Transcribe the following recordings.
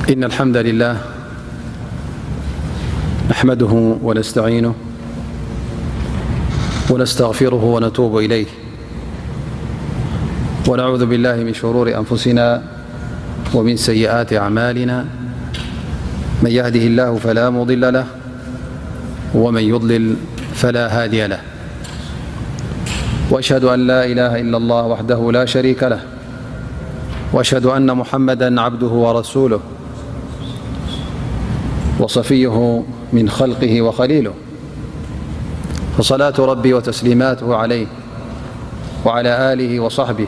إن الحمد لله نحمده ونستعينه ونستغفره ونتوب إليه، ونعوذ بالله من شرور أنفسنا ومن سيئات أعمالنا. من يهده الله فلا مضل له، ومن يضلل فلا هادي له. وأشهد أن لا إله إلا الله وحده لا شريك له، وأشهد أن محمدا عبده ورسوله وصفيه من خلقه وخليله، فصلاة ربي وتسليماته عليه وعلى آله وصحبه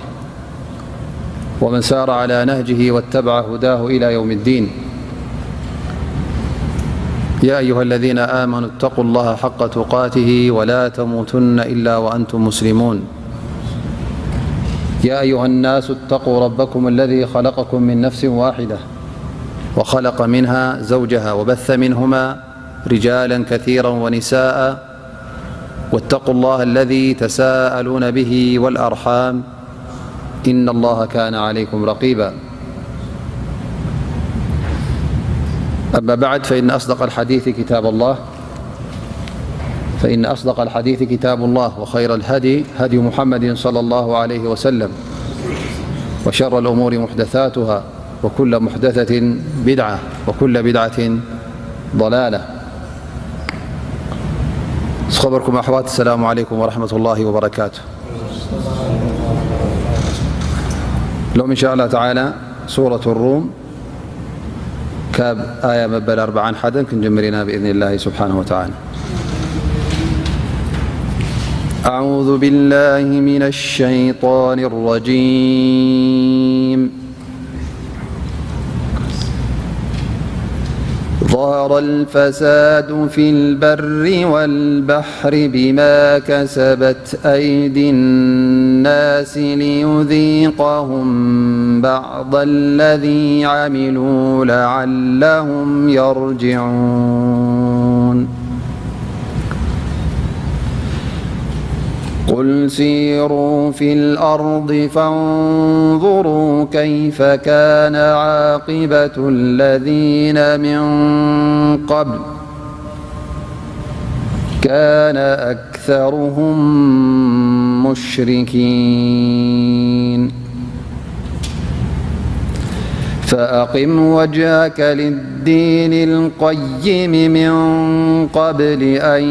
ومن سار على نهجه واتبع هداه إلى يوم الدين. يا أيها الذين آمنوا اتقوا الله حق تقاته ولا تموتن إلا وأنتم مسلمون. يا أيها الناس اتقوا ربكم الذي خلقكم من نفس واحدة وخلق منها زوجها وبث منهما رجالا كثيرا ونساء، واتقوا الله الذي تساءلون به والأرحام، إن الله كان عليكم رقيبا. أما بعد، فإن أصدق الحديث كتاب الله، فإن أصدق الحديث كتاب الله، وخير الهدي هدي محمد صلى الله عليه وسلم، وشر الأمور محدثاتها، وكل محدثة بدعة، وكل بدعة ضلالة. ዝኸበርኩም ኣሕዋት፣ السلام عليكم ورحمة الله وبركاته. ሎም إن شاء الله تعالى سورة الروم ካብ ኣያ መበል ኣርብዓን ሓደን ክንጅምር ኢና ብإذن الله سبحانه وتعالى. أعوذ بالله من الشيطان الرجيم. ظهر الفساد في البر والبحر بما كسبت أيدي الناس ليذيقهم بعض الذي عملوا لعلهم يرجعون. قل سيروا في الأرض فانظروا كيف كان عاقبة الذين من قبل، كان أكثرهم مشركين. فأقم وجهك للدين القيم من قبل أن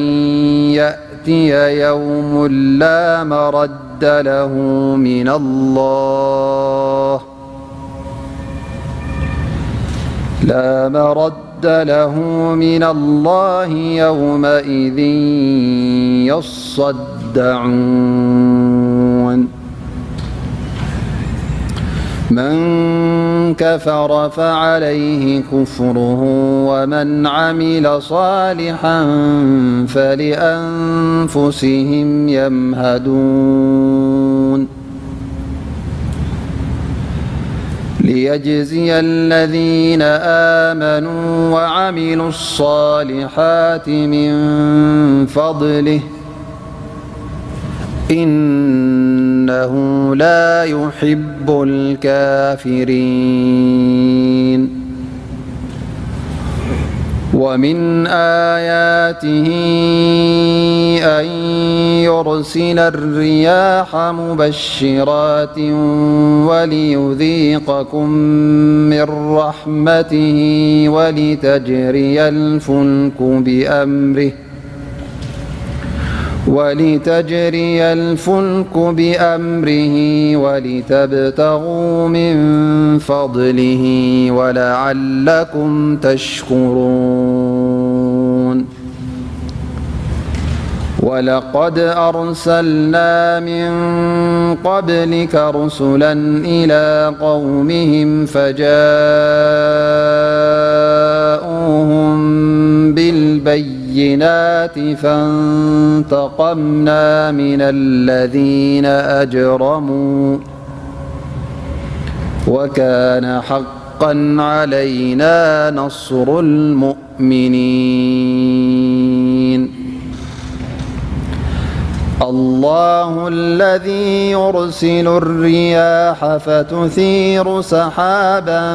يأتي يوم لا مرد له من الله، لا مرد له من الله يومئذ يصدعون. من كفر فعليه كفره ومن عمل صالحا فلأنفسهم يمهدون. ليجزي الذين آمنوا وعملوا الصالحات من فضله، إنه لا يحب الكافرين. ومن آياته أن يرسل الرياح مبشرات وليذيقكم من رحمته ولتجري الفلك بأمره، ولتجري الفلك بأمره ولتبتغوا من فضله ولعلكم تشكرون. ولقد أرسلنا من قبلك رسلا إلى قومهم فجاءوهم بالبينات فانتقمنا من الذين أجرموا وكان حقا علينا نصر المؤمنين. الله الذي يرسل الرياح فتثير سحابا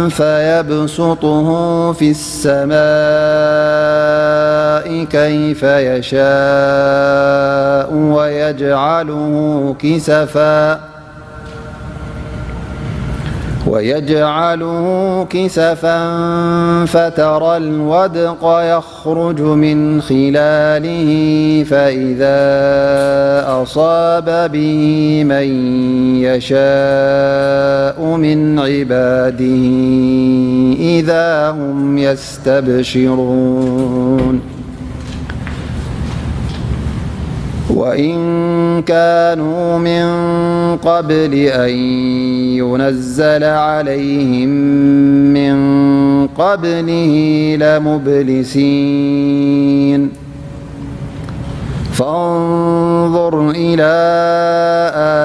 فيبسطه في السماء كيف يشاء ويجعله كسفا ويجعله كسفا فترى الودق يخرج من خلاله فإذا أصاب به من يشاء من عباده إذا هم يستبشرون. وإن كانوا من قبل أن ينزل عليهم من قبله لمبلسين. فانظر إلى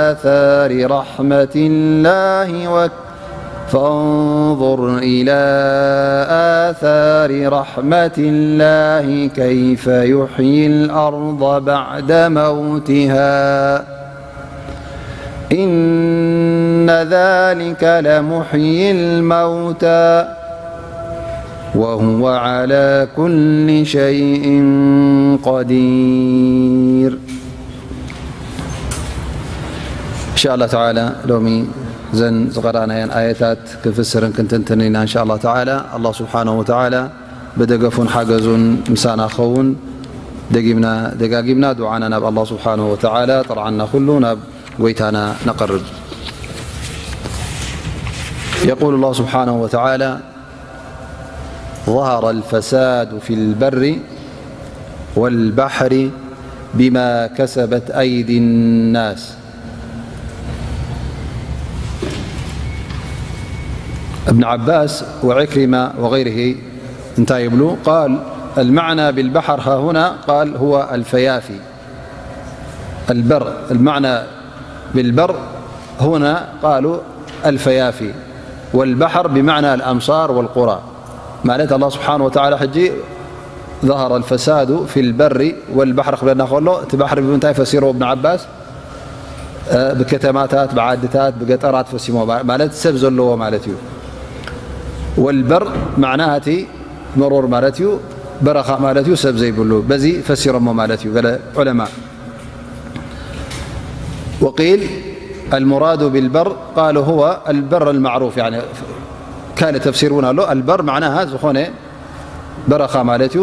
آثار رحمة الله وك فانظر إلى آثار رحمة الله كيف يحيي الأرض بعد موتها إن ذلك لمحيي الموتى وهو على كل شيء قدير. إن شاء الله تعالى ሎሚ ዘን ዝቐራናየን ኣየታት ክንፍስርን ክንትንትን ኢና። إن شاء الله تعالى الله سبحانه وتعالى ብደገፉን ሓገዙን ምሳና ክኸውን ደጊምና ደጋጊምና ዱዓና ናብ الله سبحانه وتعالى ጥርዓና ኩሉ ናብ ጎይታና ነቕርብ። يقول الله سبحانه وتعالى: ظهر الفساد في البر والبحر بما كسبت أيدي الناس. ابن عباس وعكرمة وغيره انتهى يبلو قال: المعنى بالبحر ها هنا قال هو الفيافي. البر، المعنى بالبر هنا قالوا الفيافي والبحر بمعنى الأمصار والقرى. ማለት الله سبحانه وتعالى ሕጂ ظهر الفساد في البر والبحر ክብለና ከሎ እቲ ባሕሪ ብምንታይ ፈሲርዎ ابن عباس؟ ብከተማታት፣ ብዓድታት፣ ብገጠራት ፈሲሞ ማለት ሰብ ዘለዎ ማለት እዩ። والبر معناها እቲ መሮር ማለት እዩ፣ በረኻ ማለት እዩ፣ ሰብ ዘይብሉ። በዚ ፈሲሮሞ ማለት እዩ ገለ ዑለማ። وقيل المراد بالبر قالوا هو البر المعروف، يعني ካልእ ተፍሲር እውን ኣሎ። البر معناها ዝኾነ በረኻ ማለት እዩ፣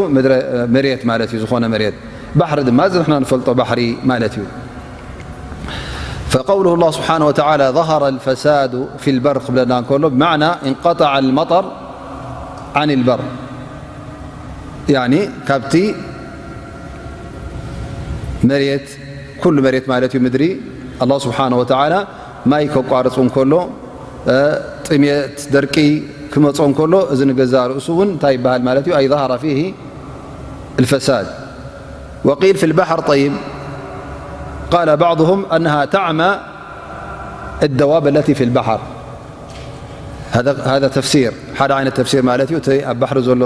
መሬት ማለት እዩ፣ ዝኾነ መሬት። ባሕሪ ድማ እዚ ንሕና ንፈልጦ ባሕሪ ማለት እዩ። فقوله الله سبحانه وتعالى ظهر الفساد في البر ክብለና እንከሎ ብمعنى انقطع المطر عن البر يعني ካብቲ መሬት ኩሉ መሬት ማለት እዩ ምድሪ الله سبحانه وتعالى ማይ ከቋርጹ እንከሎ ጥሜት ደርቂ ክመጾ እንከሎ እዚ ንገዛእ ርእሱ እውን እንታይ ይበሃል ማለት እዩ؟ أي ظهر فيه الفساد. وقيل في البحر طيب قال بعضهم أنها تعمى الدواب التي في البحر. هذا هذا تفسير، ሓደ ዓይነት ተፍሲር ማለት እዩ። እቲ ኣብ ባሕሪ ዘሎ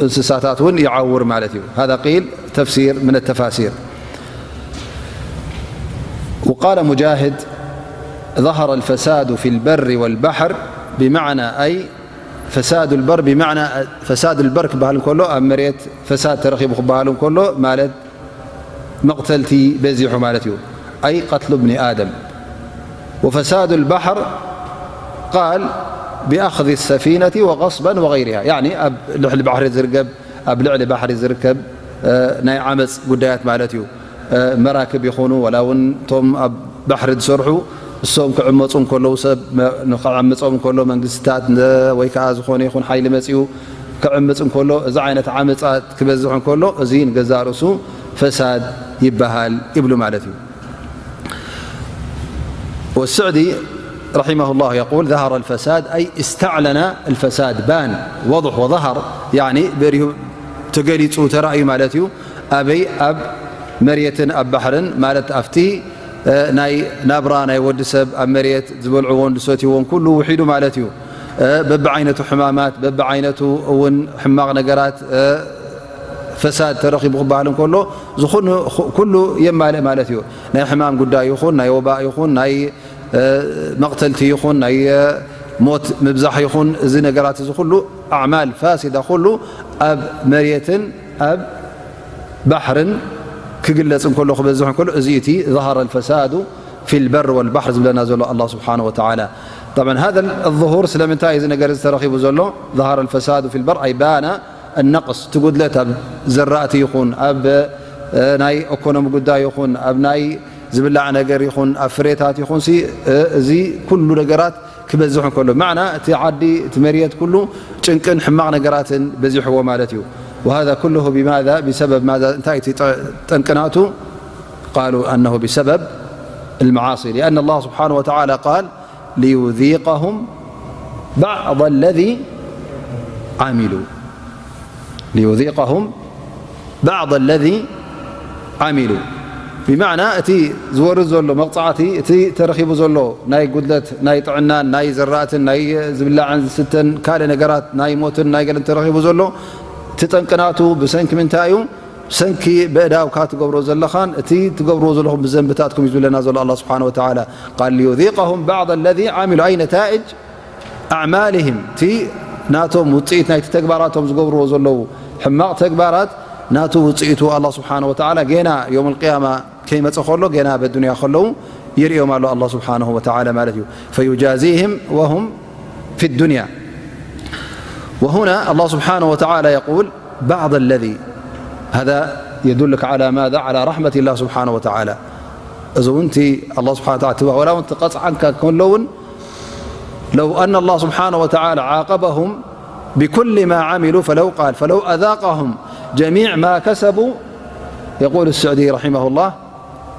እንስሳታት እውን ይዓውር ማለት እዩ። هذا قيل تفسير من التفاسير. وقال مجاهد ظهر الفساد في البر والبحر بمعنى أي فساد البر بمعنى فساد البر ክበሃል እንከሎ ኣብ መሬት ፈሳድ ተረኺቡ ክበሃል እንከሎ ማለት መቕተልቲ በዚሑ ማለት እዩ። أي قتل ابن آدم. وفساد البحر قال بأخذ السفينة وغصبا وغيرها يعني ኣብ ልዕሊ ባሕሪ ዝርከብ ኣብ ልዕሊ ባሕሪ ዝርከብ ናይ ዓመፅ ጉዳያት ማለት እዩ። መራክብ ይኹኑ ዋላ እውን እቶም ኣብ ባሕሪ ዝሰርሑ እሶም ክዕመፁ እንከለዉ ሰብ ንክዕምፆም እንከሎ መንግስትታት ወይ ከዓ ዝኾነ ይኹን ሓይሊ መፂኡ ክዕምፅ እንከሎ እዚ ዓይነት ዓመፃት ክበዝሕ እንከሎ እዚ ንገዛእ ርእሱ ፈሳድ ይበሃል ይብሉ ማለት እዩ። والسعدي رحمه الله يقول ظهر الفساد أي استعلن الفساد بان وضح وظهر يعني በሪሁ ተገሊፁ ተራእዩ ማለት እዩ። ኣበይ ኣብ መሬትን ኣብ ባሕርን ማለት ኣብቲ ናይ ናብራ ናይ ወዲ ሰብ ኣብ መሬት ዝበልዕዎን ዝሰትይዎን ኩሉ ውሒዱ ማለት እዩ። በብዓይነቱ ሕማማት በብዓይነቱ እውን ሕማቕ ነገራት ፈሳድ ተረኺቡ ክበሃል እንከሎ፣ ዝኾነ ኩሉ የማልእ ማለት እዩ። ናይ ሕማም ጉዳይ ይኹን፣ ናይ ወባእ ይኹን፣ ናይ፣ እ፣ መቕተልቲ ይኹን፣ ናይ፣ እ፣ ሞት ምብዛሕ ይኹን፣ እዚ ነገራት እዚ ኩሉ ኣዕማል ፋሲዳ ኩሉ ኣብ መሬትን ኣብ ባሕርን ክግለጽ እንከሎ፣ ክበዝሕ እንከሎ፣ እዚ እቲ ظهر الفساد في البر والبحر ዝብለና ዘሎ ኣላህ ስብሓነሁ ወተዓላ። طبعا هذا الظهور ስለምንታይ እዚ ነገር እዚ ተረኺቡ ዘሎ؟ ظهر الفساد في البر أي بان النقص፣ እቲ ጉድለት ኣብ ዘራእቲ ይኹን፣ ኣብ፣ እ፣ ናይ ኢኮኖሚ ጉዳይ ይኹን፣ ኣብ ናይ ዝብላዕ ነገር ይኹን፣ ኣብ ፍሬታት ይኹን ሲ፣ እ፣ እዚ ኩሉ ነገራት ክበዝሕ እንከሎ፣ ማዕና እቲ ዓዲ፣ እቲ መሬት ኩሉ ጭንቅን ሕማቕ ነገራትን በዚሕዎ ማለት እዩ። وهذا كله بماذا؟ بسبب ماذا؟ እንታይ እቲ ጠ-፣ ጠንቅናቱ؟ قالوا أنه بسبب المعاصي، لأن الله سبحانه وتعالى قال: ليذيقهم بعض الذي عملوا. ليذيقهم بعض الذي عملوا، بمعنى እቲ ዝወርድ ዘሎ መቕጻዕቲ፣ እቲ ተረኺቡ ዘሎ ናይ ጉድለት ናይ ጥዕናን ናይ ዘራእትን ናይ ዝብላዕን ዝስተን ካልእ ነገራት ናይ ሞትን ናይ ገለን ተረኺቡ ዘሎ፣ እቲ ጠንቅናቱ ብሰንኪ ምንታይ እዩ? ብሰንኪ በእዳውካ ትገብሮ ዘለኻን እቲ ትገብርዎ ዘለኹም ብዘንብታትኩም እዩ ዝብለና ዘሎ ኣላህ ስብሓነሁ ወተዓላ። قال: ليذيقهم بعض الذي عملوا، أي نتائج أعمالهم، እቲ ናቶም ውጽኢት ናይቲ ተግባራቶም ዝገብርዎ ዘለዉ ሕማቕ ተግባራት ናቱ ውጽኢቱ ኣላህ ስብሓነሁ ወተዓላ ገና የውመል ቅያማ ከይመጸ ከሎ፣ ገና በዱንያ ከለዉ ይርእዮም ኣሎ ኣላህ ስብሓነሁ ወተዓላ ማለት እዩ። فيجازيهم وهم في الدنيا. وهنا الله سبحانه وتعالى يقول: بعض الذي، هذا يدلك على ماذا؟ على رحمة الله سبحانه وتعالى. እዚ እውን እቲ ኣላህ ስብሓነሁ ወተዓላ ትባ-፣ ወላ እውን ትቐጽዓንካ ከሎ እውን، لو أن الله سبحانه وتعالى عاقبهم بكل ما عملوا، فلو قال: فلو أذاقهم جميع ما كسبوا، يقول السعدي رحمه الله: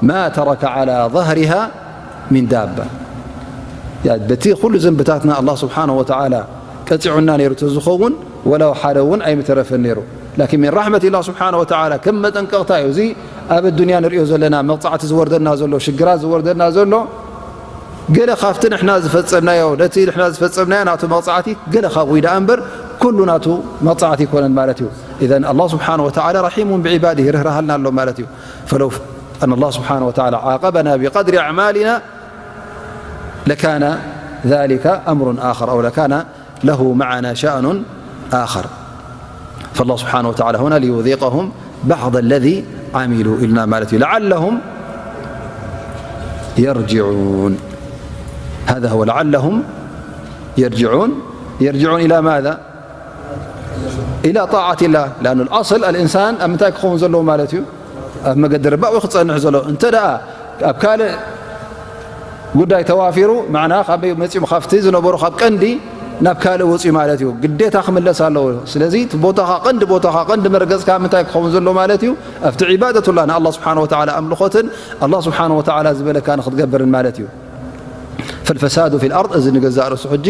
ما ترك على ظهرها من دابة. ያ፣ በቲ ኩሉ ዘንብታትና ኣላህ ስብሓነሁ ወተዓላ ቀጺዑና ነይሩ ተዝኸውን፣ ወላው ሓደ እውን ኣይምተረፈን ነይሩ። ላኪን ሚን ራሕመት ላህ ስብሓነሁ ወተዓላ ከም መጠንቀቕታ እዩ። እዚ ኣብ ኣዱንያ ንርእዮ ዘለና መቕጻዕቲ ዝወርደና ዘሎ፣ ሽግራት ዝወርደና ዘሎ፣ ገለ ካብቲ ንሕና ዝፈጸምናዮ፣ ነቲ ንሕና ዝፈጸምናዮ ናቱ መቕጻዕቲ ገለ ካብኡ እዩ ደኣ እምበር፣ ኩሉ ናቱ መቕጻዕቲ ኣይኮነን ማለት እዩ። ኢዘን ኣላህ ስብሓነሁ ወተዓላ ረሒሙን ብዒባዲሂ፣ ርህራሃልና ኣሎ ማለት እዩ። ፈለው ኣን ኣላህ ስብሓነሁ ወተዓላ ዓቀበና ቢቀድሪ ኣዕማሊና ለካነ ዛሊከ ኣምሩን ኣኸር፣ ኣው ለካነ ለሁ መዓና ሸእኑን ኣኸር። ፈላህ ስብሓነሁ ወተዓላ ሁና ሊዩዚቀሁም ባዕደ ለዚ ዓሚሉ ኢሉና ማለት እዩ። ለዓለሁም የርጅዑን። ሃዛ ሁወ፣ ለዓለሁም የርጅዑን። የርጅዑን ኢላ ማዛ? ኢላ ጣዓት ላህ። ለኣኑ ልኣስል ኣልእንሳን ኣብ ምንታይ ክኸውን ዘለዎ ማለት እዩ? ኣብ መገዲ ርባእ ወይ ክጸንሕ ዘሎ። እንተ ደኣ ኣብ ካልእ ጉዳይ ተዋፊሩ፣ ማዕና ካበይ መጺኦም? ካብቲ ዝነበሩ ካብ ቀንዲ ናብ ካልእ ወጺኡ ማለት እዩ። ግዴታ ክምለስ ኣለዎ። ስለዚ እቲ ቦታኻ፣ ቀንዲ ቦታኻ፣ ቀንዲ መርገጽካ ምንታይ ክኸውን ዘሎ ማለት እዩ? ኣብቲ ዒባደቱላህ፣ ንኣላህ ስብሓነሁ ወተዓላ ኣምልኾትን ኣላህ ስብሓነሁ ወተዓላ ዝበለካ ንክትገብርን ማለት እዩ። ፈልፈሳዱ ፊል ኣርድ፣ እዚ ንገዛእ ርእሱ ሕጂ፣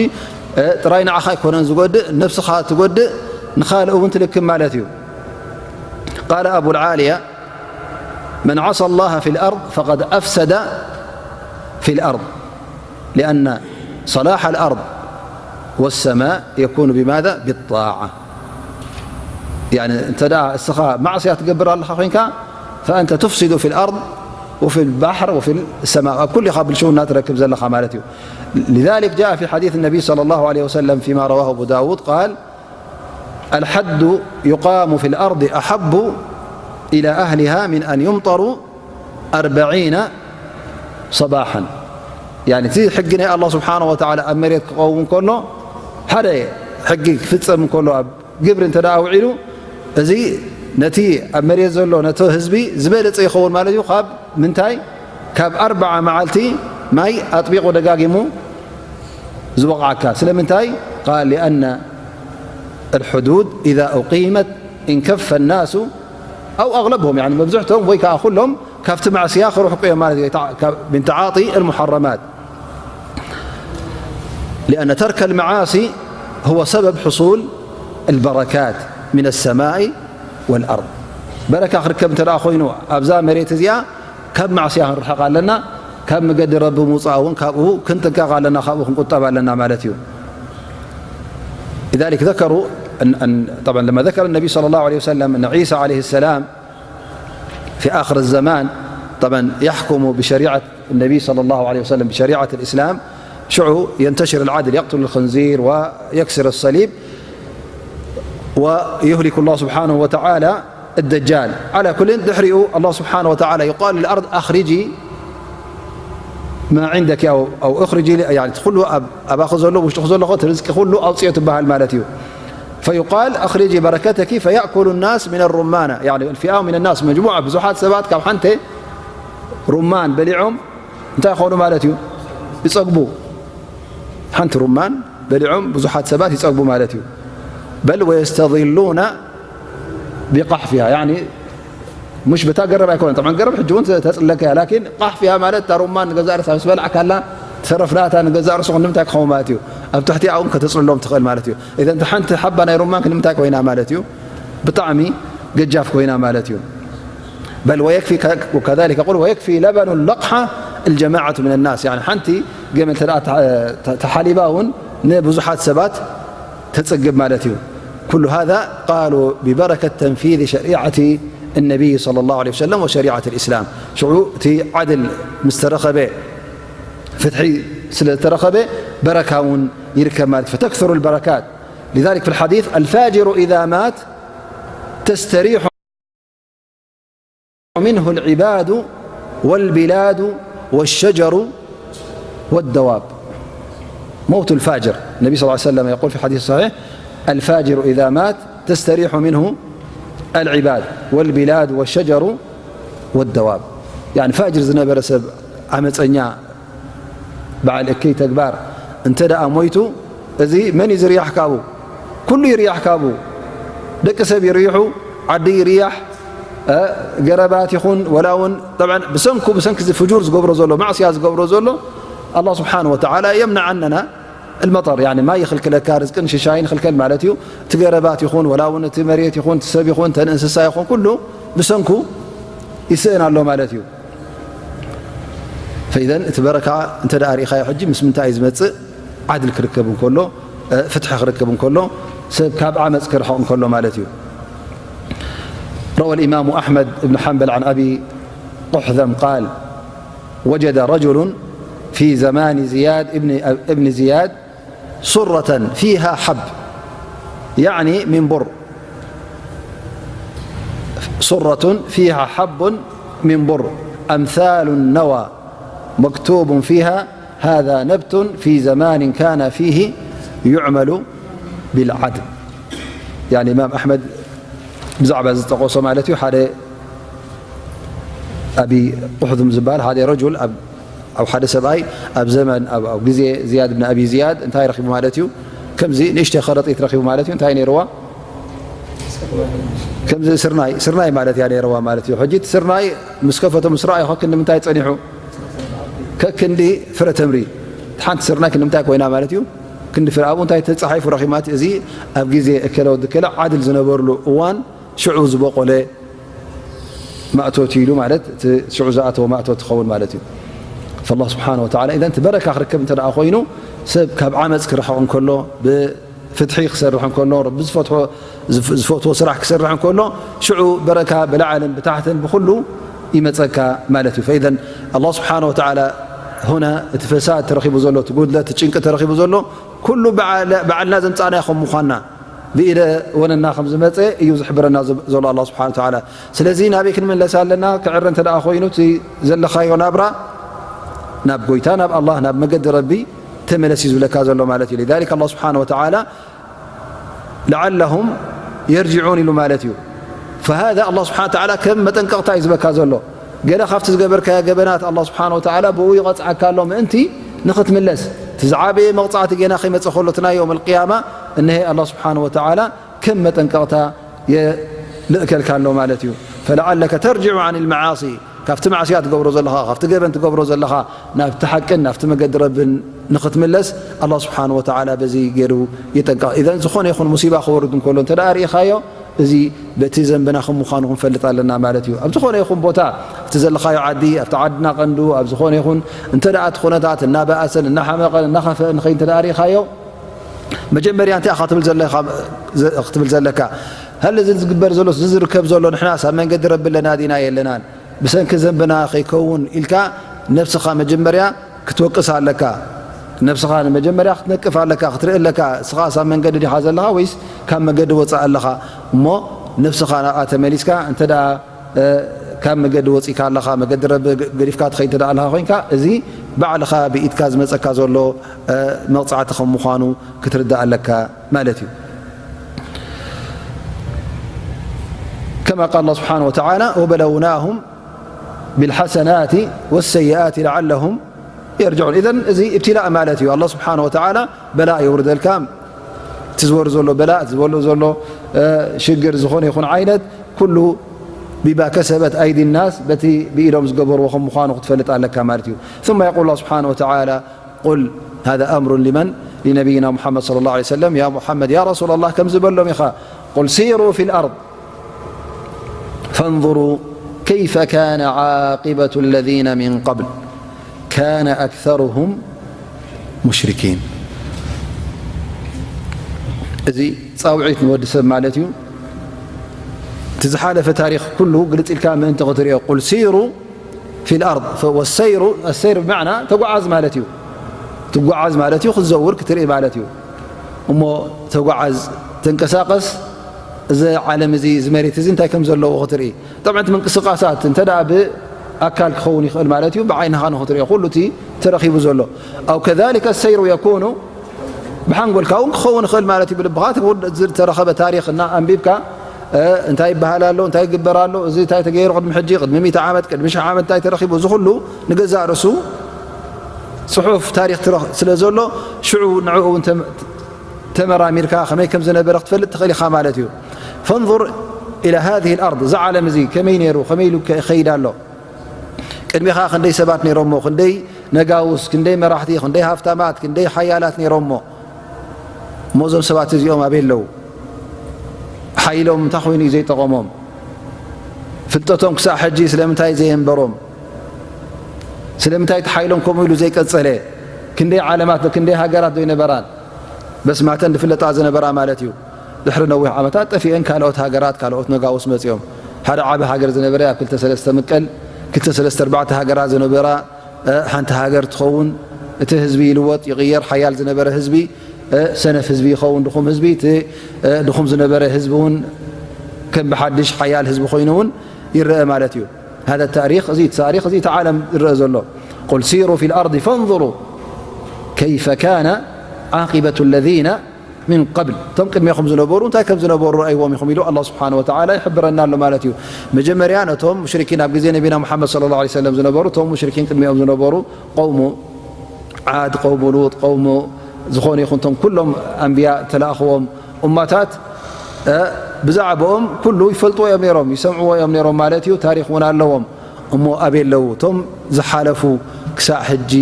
እ፣ ጥራይ ንዓኻ ኣይኮነን ዝጎድእ፣ ነብስኻ ትጎድእ፣ ንኻልእ እውን ትልክም ማለት እዩ። ቃለ ኣቡልዓልያ፣ መን ዓሳ ላህ ፊል ኣርድ ፈቀድ ኣፍሰደ ፊል ኣርድ፣ ሊኣነ ሰላሕ ኣልኣርድ ወሰማእ የኩኑ ቢማዛ? ቢጣዓ። ያኒ እንተ ደኣ እስኻ ማዕስያ ትገብር ኣለኻ ኮይንካ፣ ፈኣንተ ቱፍሲዱ ፊል ኣርድ ወፊል ባሕር ወፊል ሰማእ፣ ኣብ ኩሉ ኢኻ ብልሽውና ትረክብ ዘለኻ ማለት እዩ። لذلك جاء في حديث النبي صلى الله عليه وسلم فيما رواه أبو داود قال: الحد يقام في الأرض أحب إلى أهلها من أن يمطروا أربعين صباحا። ያኒ እቲ ሕጊ ናይ ኣላህ ስብሓነሁ ወተዓላ ኣብ መሬት ክኸውን ከሎ፣ ሓደ ሕጊ ክፍጸም እንከሎ፣ ኣብ ግብሪ እንተ ደኣ ውዒሉ፣ እዚ ነቲ ኣብ መሬት ዘሎ ነቲ ህዝቢ ዝበለጸ ይኸውን ማለት እዩ። ካብ ምንታይ? ካብ ኣርብዓ መዓልቲ ማይ ኣጥቢቑ ደጋጊሙ ዝወቕዓካ። ስለምንታይ? ቃል፣ ሊኣነ ኣልሕዱድ ኢዛ ኡቂመት እንከፈ ናሱ ኣው ኣግለብሁም፣ ያኒ መብዝሕቶም ወይ ከኣ ኩሎም ካብቲ ማዕስያ ክርሕቁ እዮም ማለት እዩ። ካብ፣ ምን ተዓጢ ኣልሙሐረማት። لأن ترك المعاصي هو سبب حصول البركات من السماء والأرض። በረካ ክርከብ እንተ ደኣ ኮይኑ ኣብዛ መሬት እዚኣ ካብ ማዕስያ ክንርሕቕ ኣለና፣ ካብ መገዲ ረቢ ምውጻእ እውን ካብኡ ክንጥንቀቕ ኣለና፣ ካብኡ ክንቁጠብ ኣለና ማለት እዩ። لذلك ذكروا أن، أن، طبعًا لما ذكر النبي صلى الله عليه وسلم أن عيسى عليه السلام في آخر الزمان طبعًا يحكم بشريعة النبي صلى الله عليه وسلم، بشريعة الإسلام، شعو ينتشر العدل، يقتل الخنزير ويكسر الصليب، ويهلك الله سبحانه وتعالى الدجال. على كل، ድሕሪኡ الله سبحانه وتعالى يقال للأرض أخرجي ما عندك أو، أو أخرجي، يعني، እቲ ኩሉ ኣብ፣ ኣባኺ ዘሎ፣ ውሽጥኺ ዘሎ እቲ ርዝቂ ኩሉ ኣውፅኦ ትበሃል ማለት እዩ። فيقال أخرجي بركتك فيأكل الناس من الرمانة، يعني الفئام من الناس، مجموعة، ብዙሓት ሰባት ካብ ሓንቲ ሩማን በሊዖም እንታይ ይኾኑ ማለት እዩ? ይፀግቡ። ሓንቲ ሩማን በሊዖም ብዙሓት ሰባት ይፀግቡ ማለት እዩ። بل ويستظلون بقحفها، يعني مش በታ ገረብ ኣይኮነን። طبعا ገረብ ሕጂ እውን ተፅለካ እያ፣ ላኪን ቃሕፍያ ማለት እታ ሩማን ንገዛእ ርእሳ ምስ በላዕካላ ተረፍናታ ንገዛእ ርእሱ ክንዲ ምንታይ ክኸውን ማለት እዩ? ኣብ ትሕቲ እውን ከተፅልሎም ትኽእል ማለት እዩ። إذا እታ ሓንቲ ሓባ ናይ ሩማን ክንዲ ምንታይ ኮይና ማለት እዩ? ብጣዕሚ ገጃፍ ኮይና ማለት እዩ። بل ويكفي ك-، وكذلك يقول ويكفي لبن اللقحة الجماعة من الناس، يعني ሓንቲ ገመል ተደኣ ተ-፣ ተ-፣ ተሓሊባ እውን ንብዙሓት ሰባት ተጽግብ ማለት እዩ። كل هذا قالوا ببركة تنفيذ شريعة النبي صلى الله عليه وسلم وشريعة الإسلام። ሽዑ እቲ ዓድል ምስ ተረኸበ፣ ፍትሒ ስለ ዝተረኸበ በረካ እውን ይርከብ ማለት እዩ። فتكثر البركات. لذلك في الحديث الفاجر إذا مات تستريح منه العباد والبلاد والشجر والدواب. موت الفاجر، النبي صلى الله عليه وسلم يقول في حديث صحيح: الفاجر إذا مات تستريح منه العباد والبلاد والشجر والدواب. يعني ፋጅር ዝነበረ ሰብ፣ ዓመፀኛ፣ በዓል እከይ ተግባር እንተ ደኣ ሞይቱ፣ እዚ መን እዩ ዝርያሕ ካብኡ? ኩሉ ይርያሕ ካብኡ። ደቂ ሰብ ይርይሑ፣ ዓዲ ይርያሕ፣ እ፣ ገረባት ይኹን፣ ወላ እውን፣ ጠብዓን፣ ብሰንኩ፣ ብሰንኪ እዚ ፍጁር ዝገብሮ ዘሎ፣ ማዕስያ ዝገብሮ ዘሎ፣ ኣላህ ስብሓነሁ ወተዓላ የምነዓነና፣ المطر، يعني ማይ ይኽልክለካ፣ ርዝቅን ሽሻይን ይኽልከል ማለት እዩ። እቲ ገረባት ይኹን፣ ወላ እውን እቲ መሬት ይኹን፣ እቲ ሰብ ይኹን፣ እተን እንስሳ ይኹን፣ ኩሉ ብሰንኩ ይስእን ኣሎ ማለት እዩ። فإذا እቲ በረካ እንተ ደኣ ርኢኻዮ ሕጂ ምስ ምንታይ እዩ ዝመጽእ? ዓድል ክርከብ እንከሎ፣ እ፣ ፍትሒ ክርከብ እንከሎ፣ ሰብ ካብ ዓመጽ ክርሕቕ እንከሎ ማለት እዩ። روى الإمام أحمد بن حنبل عن أبي قحذم قال: وجد رجل في زمان زياد ابن، ابن زياد صرة فيها حب، يعني من بر، صرة فيها حب من بر أمثال النوى مكتوب فيها: هذا نبت في زمان كان فيه يعمل بالعدل. يعني إمام أحمد ብዛዕባ ዝጠቐሶ ማለት እዩ። ሓደ ኣቢ ቁሕዙም ዝበሃል ሓደ ረጁል ኣብ፣ ኣብ ሓደ ሰብኣይ ኣብ ዘመን፣ ኣብ፣ ኣብ ግዜ ዝያድ ብን ኣቢ ዝያድ እንታይ ረኺቡ ማለት እዩ? ከምዚ ንእሽተይ ከረጢት ረኺቡ ማለት እዩ። እንታይ ነይርዋ? ከምዚ ስርናይ፣ ስርናይ ማለት እያ ነይርዋ ማለት እዩ። ሕጂ እቲ ስርናይ ምስ ከፈቶ ምስ ረኣዮ ከክንዲ ምንታይ ጸኒሑ? ከክንዲ ፍረ ተምሪ። ሓንቲ ስርናይ ክንዲ ምንታይ ኮይና ማለት እዩ? ክንዲ ፍረ። ኣብኡ እንታይ ተጻሒፉ ረኺቡ ማለት እዩ? እዚ ኣብ ግዜ እከለ ወዲ እከለ ዓድል ዝነበርሉ እዋን ሽዑ ዝበቆለ ማእቶት ኢሉ ማለት እቲ ሽዑ ዝኣተወ ማእቶት ትኸውን ማለት እዩ። فالله سبحانه وتعالى إذا እቲ በረካ ክርከብ እንተ ደኣ ኮይኑ ሰብ ካብ ዓመፅ ክርሕቕ እንከሎ፣ ብፍትሒ ክሰርሕ እንከሎ፣ ረቢ ዝፈትሖ፣ ዝፍ-፣ ዝፈትዎ ስራሕ ክሰርሕ እንከሎ ሽዑ በረካ ብላዕልን ብታሕትን ብኹሉ ይመፀካ ማለት እዩ። فإذا الله سبحانه وتعالى هنا እቲ ፈሳድ ተረኺቡ ዘሎ፣ እቲ ጉድለት፣ እቲ ጭንቂ ተረኺቡ ዘሎ ኩሉ በዓል-፣ ባዕልና ዘምፃእናዮ ከም ምዃንና ብኢደ ወነና ከም ዝመፀ እዩ ዝሕብረና ዘ-፣ ዘሎ ኣላህ ስብሓነ ወተዓላ። ስለዚ ናበይ ክንምለስ ኣለና? ክዕረ እንተ ደኣ ኮይኑ እቲ ዘለኻዮ ናብራ ናብ ጎይታ፣ ናብ ኣላህ፣ ናብ መገዲ ረቢ ተመለስ እዩ ዝብለካ ዘሎ ማለት እዩ። لذلك ኣላህ ስብሓነ ወተዓላ لعلهم يرجعون ኢሉ ማለት እዩ። فهذا ኣላህ ስብሓነ ወተዓላ ከም መጠንቀቕታ እዩ ዝበካ ዘሎ። ገለ ካብቲ ዝገበርካዮ ገበናት ኣላህ ስብሓነ ወተዓላ ብኡ ይቐፅዓካ ኣሎ ምእንቲ ንኽትምለስ። እቲ ዝዓበየ መቕፃዕቲ ገና ከይመፀ ከሎ እቲ ናይ የውመል ቅያማ እነሀ ኣላህ ስብሓነ ወተዓላ ከም መጠንቀቕታ የልእከልካ ኣሎ ማለት እዩ። فلعلك ترجع عن المعاصي، ካብቲ ማዕስያ ትገብሮ ዘለኻ፣ ካብቲ ገበን ትገብሮ ዘለኻ ናብቲ ሓቅን ናብቲ መገዲ ረብን ንኽትምለስ ኣላህ ስብሓነ ወተዓላ በዚ ገይሩ ይጠንቀቕ። ኢዘን ዝኾነ ይኹን ሙሲባ ክወርድ እንከሎ እንተ ደኣ ርኢኻዮ፣ እዚ በቲ ዘንብና ከም ምዃኑ ክንፈልጥ ኣለና ማለት እዩ። ኣብ ዝኾነ ይኹን ቦታ፣ ኣብቲ ዘለኻዮ ዓዲ፣ ኣብቲ ዓድና ቀንዱ፣ ኣብ ዝኾነ ይኹን እንተ ደኣ እቲ ኩነታት እናበኣሰን እናሓመቐን እናኸፍአን ንኸይድ እንተ ደኣ ርኢኻዮ፣ መጀመርያ እንታይ ኢኻ ክትብል ዘለካ? ዘ-፣ ክትብል ዘለካ? "ሀል እዚ ዝግበር ዘሎ፣ እዚ ዝርከብ ዘሎ፣ ንሕናስ ኣብ መንገዲ ረቢ ኣለና ዲና የለናን? ብሰንኪ ዘንብና ከይከውን" ኢልካ ነብስኻ መጀመርያ ክትወቅስ ኣለካ። ነብስኻ ንመጀመርያ ክትነቅፍ ኣለካ፣ ክትርኢ ኣለካ። እስኻስ ኣብ መንገዲ ዲኻ ዘለኻ ወይስ ካብ መገዲ ወጻእ ኣለኻ? እሞ ነብስኻ ናብኣ ተመሊስካ፣ እንተ ደኣ፣ እ፣ ካብ መገዲ ወጺእካ ኣለኻ፣ መገዲ ረቢ ገ-፣ ገዲፍካ ትኸይድ እንተ ደኣ ኣለኻ ኮይንካ፣ እዚ ባዕልኻ ብኢድካ ዝመጸካ ዘሎ፣ እ፣ መቕጻዕቲ ከም ምዃኑ ክትርዳእ ኣለካ ማለት እዩ። كما قال الله سبحانه وتعالى: "وبلوناهم بالحسنات والسيئات لعلهم يرجعون". إذن እዚ ابتلاء ማለት እዩ። ኣላህ ስብሓነ ወተዓላ በላእ የውርደልካ። እቲ ዝበሉ ዘሎ በላእ፣ እቲ ዝበሉ ዘሎ፣ እ፣ ሽግር፣ ዝኾነ ይኹን ዓይነት፣ ኩሉ بما كسبت أيدي الناس፣ በቲ ብኢዶም ዝገበርዎ ከም ምዃኑ ክትፈልጥ ኣለካ ማለት እዩ። ثم يقول الله سبحانه وتعالى: قل، هذا أمر لمن؟ لنبينا محمد صلى الله عليه وسلم، يا محمد، يا رسول الله، ከምዚ በሎም ኢኻ: قل سيروا في الأرض فانظروا كيف كان عاقبة الذين من قبل كان أكثرهم مشركين። እዚ ጻውዒት ንወዲ ሰብ ማለት እዩ። እቲ ዝሓለፈ ታሪኽ ኩሉ ግልጽ ኢልካ ምእንቲ ክትሪኦ። قل سيروا في الأرض، والسير، السير ብመዕና ተጓዓዝ ማለት እዩ። ትጓዓዝ ማለት እዩ፣ ክትዘውር፣ ክትርኢ ማለት እዩ። እሞ ተጓዓዝ፣ ተንቀሳቐስ፣ እዚ ዓለም እዚ፣ እዚ መሬት እዚ እንታይ ከም ዘለዎ ክትርኢ። ጠብዓን እቲ ምንቅስቓሳት እንተ ደኣ ብኣካል ክኸውን ይኽእል ማለት እዩ፣ ብዓይንኻ ንኽትሪኦ ኩሉ እቲ ተረኺቡ ዘሎ። أو كذلك السير يكون ብሓንጎልካ እውን ክኸውን ይኽእል ማለት እዩ። ብልብኻ እቲ ዝተረኸበ ታሪኽ እና ኣንቢብካ፣ እ፣ እንታይ ይበሃል ኣሎ፣ እንታይ ይግበር ኣሎ፣ እዚ እንታይ ተገይሩ ቅድሚ ሕጂ፣ ቅድሚ ሚእቲ ዓመት፣ ቅድሚ ሽሕ ዓመት እንታይ ተረኺቡ፣ እዚ ኩሉ ንገዛእ ርእሱ ጽሑፍ ታሪኽ ትረኽ-፣ ስለ ዘሎ፣ ሽዑ ንዕኡ እውን ተም-፣ ተመራሚርካ ከመይ ከም ዝነበረ ክትፈልጥ ትኽእል ኢኻ ማለት እዩ። فانظر إلى هذه الأرض، እዚ ዓለም እዚ ከመይ ነይሩ፣ ከመይ ኢሉ ከ-፣ ይኸይድ ኣሎ። ቅድሚኻ ክንደይ ሰባት ነይሮሞ፣ ክንደይ ነጋውስ፣ ክንደይ መራሕቲ፣ ክንደይ ሃፍታማት፣ ክንደይ ሓያላት ነይሮሞ። እሞ እዞም ሰባት እዚኦም ኣበይ ኣለዉ? ሓይሎም እንታይ ኮይኑ እዩ ዘይጠቐሞም? ፍልጠቶም ክሳዕ ሕጂ ስለምንታይ ዘየንበሮም? ስለምንታይ እቲ ሓይሎም ከምኡ ኢሉ ዘይቀጸለ? ክንደይ ዓለማት፣ ክንደይ ሃገራት ዶ ይነበራን? በስማተን ዝፍለጣ ዝነበራ ማለት እዩ። ድሕሪ ነዊሕ ዓመታት ጠፊአን ካልኦት ሃገራት፣ ካልኦት ነጋውስ መጺኦም። ሓደ ዓቢ ሃገር ዝነበረ ኣብ ክልተ ሰለስተ ምቀል፣ ክልተ ሰለስተ ኣርባዕተ ሃገራት ዝነበራ፣ እ፣ ሓንቲ ሃገር ትኸውን። እቲ ህዝቢ ይልወጥ፣ ይቕየር። ሓያል ዝነበረ ህዝቢ፣ እ፣ ሰነፍ ህዝቢ ይኸውን፣ ድኹም ህዝቢ። እቲ፣ እ፣ ድኹም ዝነበረ ህዝቢ እውን ከም ብሓድሽ ሓያል ህዝቢ ኮይኑ እውን ይረአ ማለት እዩ። هذا التاريخ، እዚ ታሪኽ፣ እዚ እቲ ዓለም ዝረአ ዘሎ። قل سيروا في الأرض فانظروا كيف كان عاقبة الذين من قبل، እቶም ቅድሜኹም ዝነበሩ እንታይ ከም ዝነበሩ ረኣይዎም ኢኹም ኢሉ ኣላህ ስብሓነ ወተዓላ ይሕብረና ኣሎ ማለት እዩ። መጀመርያ ነቶም ሙሽሪኪን፣ ኣብ ግዜ ነቢና ሙሓመድ ሰለላሁ ዐለይሂ ወሰለም ዝነበሩ፣ እቶም ሙሽሪኪን ቅድሚኦም ዝነበሩ፣ ቀውሙ ዓድ፣ ቀውሙ ሉጥ፣ ቀውሙ ዝኾነ ይኹን፣ እቶም ኩሎም ኣንብያ ተላእኽዎም ኡማታት፣ እ፣ ብዛዕባኦም ኩሉ ይፈልጥዎ እዮም ነይሮም፣ ይሰምዕዎ እዮም ነይሮም ማለት እዩ። ታሪኽ እውን ኣለዎም። እሞ ኣበይ ኣለዉ? እቶም ዝሓለፉ ክሳዕ ሕጂ፣